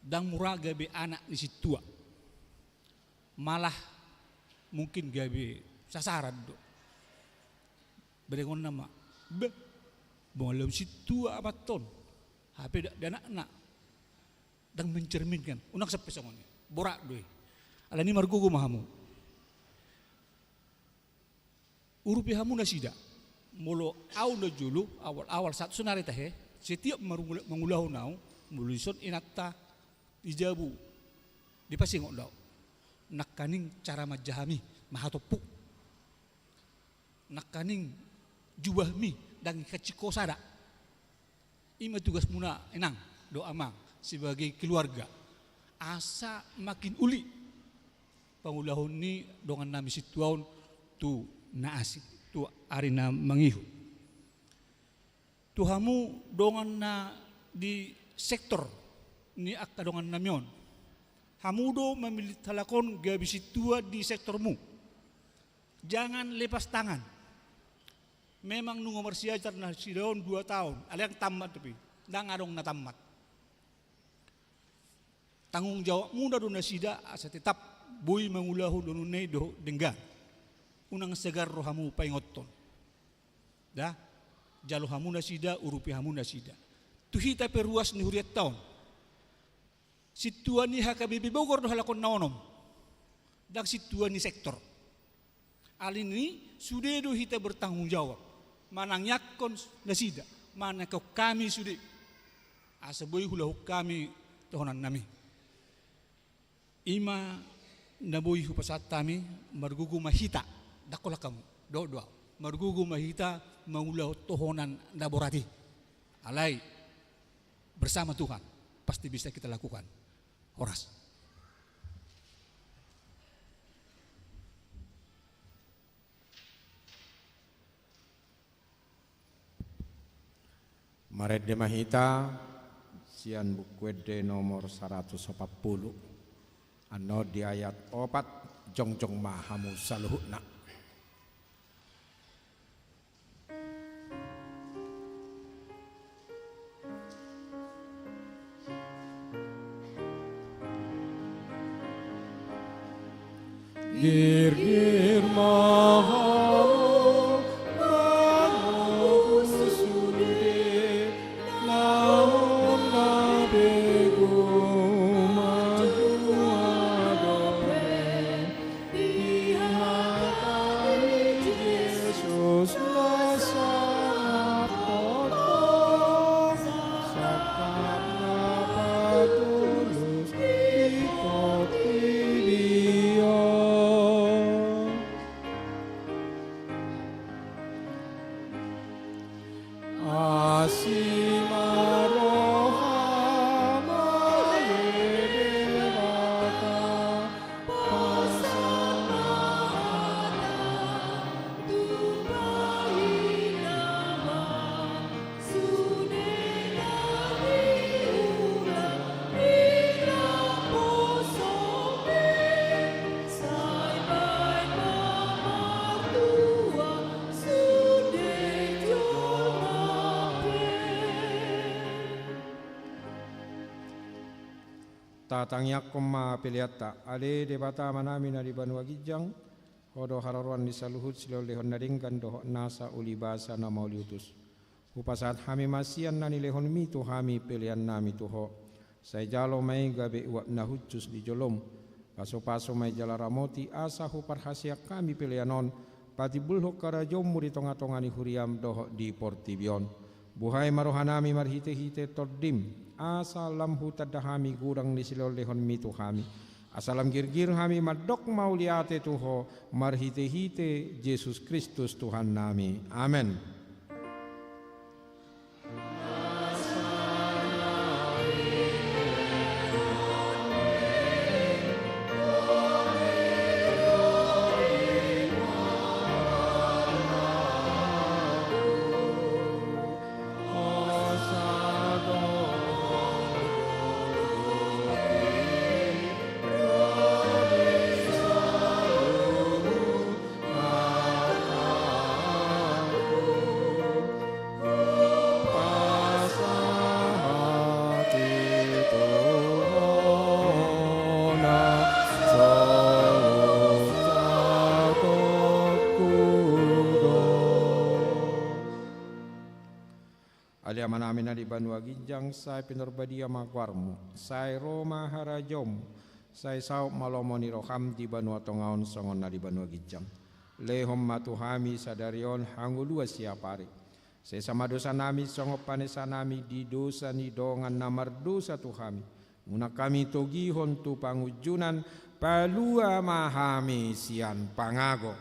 Ndang mura gabe anak ni sintua. Malah mungkin gabe sasaran do. Berengonna ma, beh, bongalehon sintua amanta on, hape da-, dakdanakna ndang mencerminkan. Unang sampe songon i. Borat do i. Alani margogo ma hamu. Urupi hamu nasida. Molo au na jolo, awal-awal sahat sonari tahe, setiap marungula-, mangulahon au, molo dison inanta di jabu, dipasingot do au. Nangkaning cara manjahami, mahatompu. Nangkaning jubahmi, ndang ihansit ho sada. I ma tugasmuna inang dohot amang sebagai keluarga. Asa makin uli pangulahon ni dongan nami sintua on tu na asing, tu ari na mangihut. Tu hamu dongan na di sektor ni angka dongan nami on. Hamu do mamillit halak on gabe sintua di sektormu. Jangan lepas tangan. Memang nunga marsiajar nasida on dua taon, alai ndang tammat dope, ndang adong na tammat. Tanggung jawabmuna do nasida asa tetap boi mangulahon donganna i dohot denggan. Unang sagar rohamu paingothon. Da, jalo hamu nasida, urupi hamu nasida. Tu hita pe ruas ni hurianta on. Sintua ni H K B P Bogor do halak on na onom. Ndang sintua ni sektor. Alani i sude do hita bertanggung jawab manangiangkon nasida, manangiangkon hami sude, asa boi huulahon hami tohonan nami. I ma na boi hupasahat hami, margogo ma hita, ndang holan hamu, dohot do au, margogo ma hita mangulahon tohonan na borat i. Alai bersama Tuhan pasti bisa kita lakukan. Horas. Marende ma hita sian Buku Ende nomor saratus opat pulu. Annon di ayat opat, jongjong ma hamu saluhutna. Girgir ma hamu, Pegu ma tua dope di hata ni Jesus na sangap hotbot, sangap na patulus di portibi on. Asi ma roham ale Debata, pasahat ma hataM tu pahinamal, sude na niula di naposo be, sai baen ma martua sude jolma pe. Tatangiangkon ma peleanta. Ale Debata Amanami na di banua ginjang, Ho do haroroan ni saluhut silehonlehon na denggan dohot nasa ulibasa na mauliutus. Hupasahat hami ma sian na nilehonMi tu hami peleannami tu Ho. Sai jalo ma i gabe uap na hushus di joloM. Pasupasu ma i jala ramoti asa huparhaseang hami pelean on patimbulhon harajaonMu di tongatonga ni huriaM dohot di portibi on. Buhai ma rohanami marhitehite TondiM, asa lam hutanda hami godang ni silehonlehonMi tu hami. Asa lam girgir hami mandok mauliate tu Ho marhitehite Jesus Kristus Tuhannami. Amen. Ale Amanami na di banua ginjang, sai pinarbadia ma goarMu, sai ro ma harajaonMu, sai saut ma lomo ni rohaM di banua tonga on songon na di banua ginjang. Lehon ma tu hami sadari on hangoluan siapari. Sesa ma dosanami songon panesanami di dosa ni dongan na mardosa tu hami. Unang hami togihon tu pangunjunan, palua ma hami sian pangago.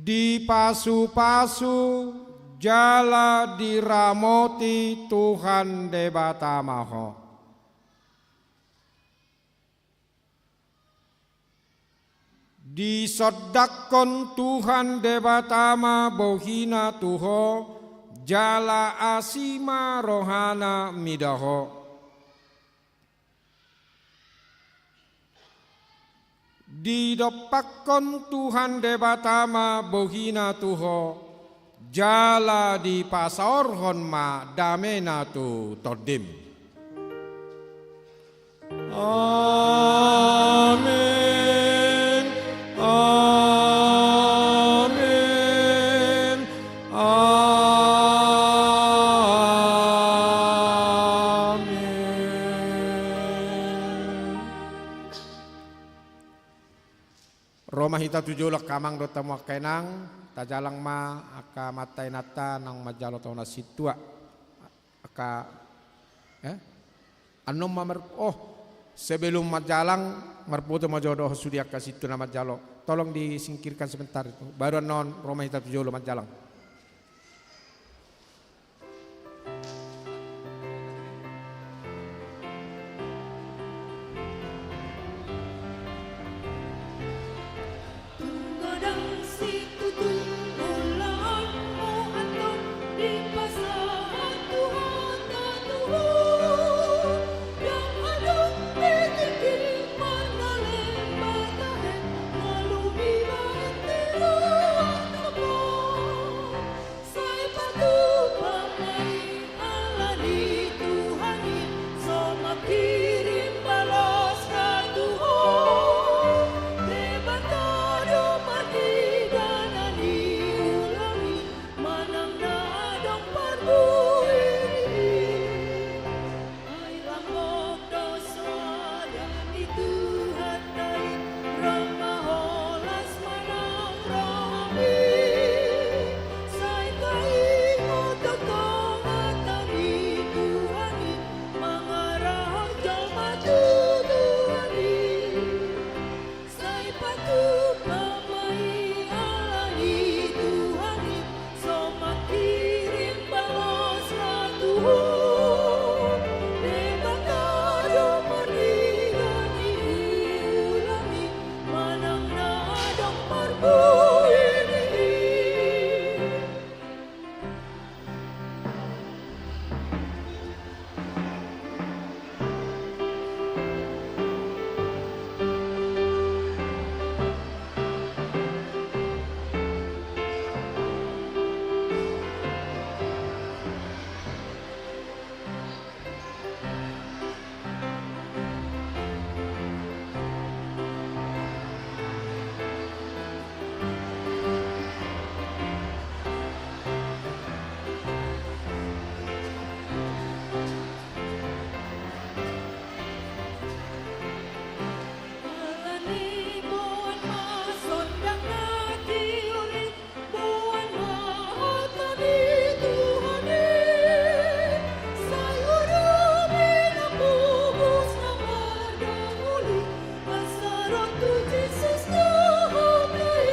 Dipasupasu jala diramoti Tuhan Debata ma ho. Disondangkon Tuhan Debata ma bohina tu ho, jala asi ma rohana mida ho. Didompakkon Tuhan Debata ma bohina tu ho, jala dipasaorhon ma damena tu tondim. Amen. Amen. Amen. Ro ma hita tu jolo angka amang dohot hamu angka inang, tajalang ma angka amanta inanta naung manjalo tu na sintua. Angka, eh? Annon ma mar-, oh, sebelum manjalang, marpoto ma jo dohot sude angka sintua na manjalo. Tolong disingkirkan sebentar itu. Baru annon ro ma hita tu jolo manjalang. Tung godang situtu ulaonmu antong dipasahat Tuhanta tu ho. Ndang adong be tingki marnalem mata he, molo dibahen tiruan opo. Sai patupa ma i ala ni Tuhan i, so mangkirim balosna tu ho. Debata do marnida na niulang i, manang na adong parbue ni i. Ai lang gok do soada ni Tuhanta i, ro ma holas manang ro hami. Sai taingot do tong hata ni Tuhan i, mangarahon jolma tu Tuhan i. Sai patupa ma i ala ni Tuhan i, so mangkirim balosna tu ho. Debata do marnida na niulang i, manang na adong parbue ni i. Ala ni i boan ma sondang na tiur i, boan ma hata ni Tuhan i. Sai uduti na pogos na mardangol i, asa ro tu Jesus Tuhanta i.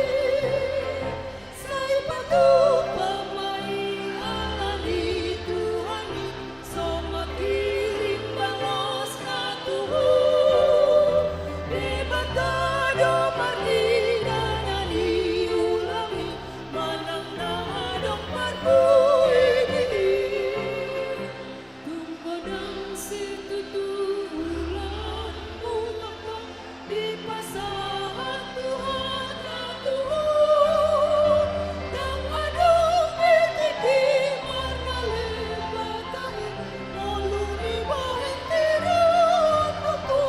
Sai patupa ma i ala ni Tuhan i, so mangkirim balosna tu ho. Debata do marnida na niulang i, manang na adong parbue ni i. Tung godang situtu ulaonmu antong dipasahat Tuhanta tu ho. Ndang adong be tingki marnalem mata he, molo dibahen tiruan opo.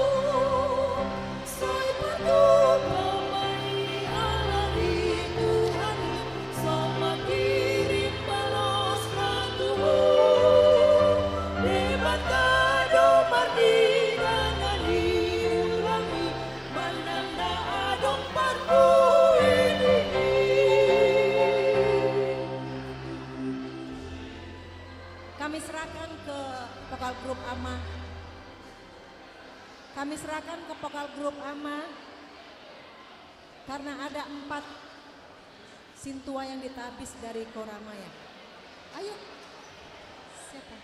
Sai patupa ma i ala ni Tuhan i, so mangkirim balosna tu ho. Debata do marnida na niulang i, manang na adong parbue ni i. Kami serahkan ke vokal grup Ama. Kami serahkan ke vokal grup Ama, karena ada empat sintua yang ditabis dari Koramaya. Ayo. Siapa?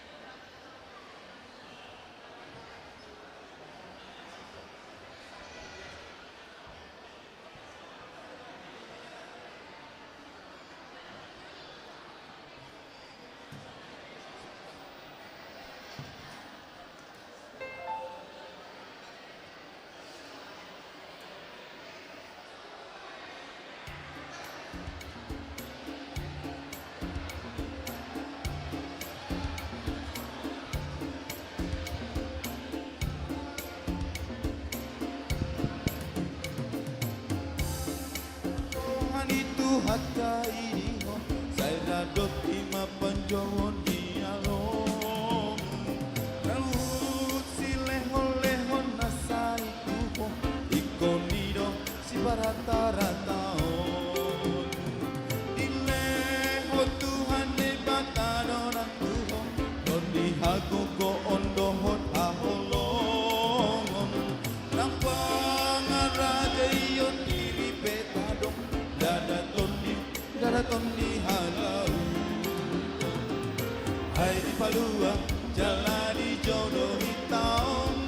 Roha ni Tuhanta i di ho, sai rap dohot i ma panjouon ni alo. Rap dohot silehonlehon na sari tu ho, ingkon i do siparataratahon. Dilehon Tuhan Debata do nang tu ho, tondi hagogoon dohot haholongon. Nang pangarajaion diri pe Tong ni halaut. Ai dipalua jala dijou do hita on.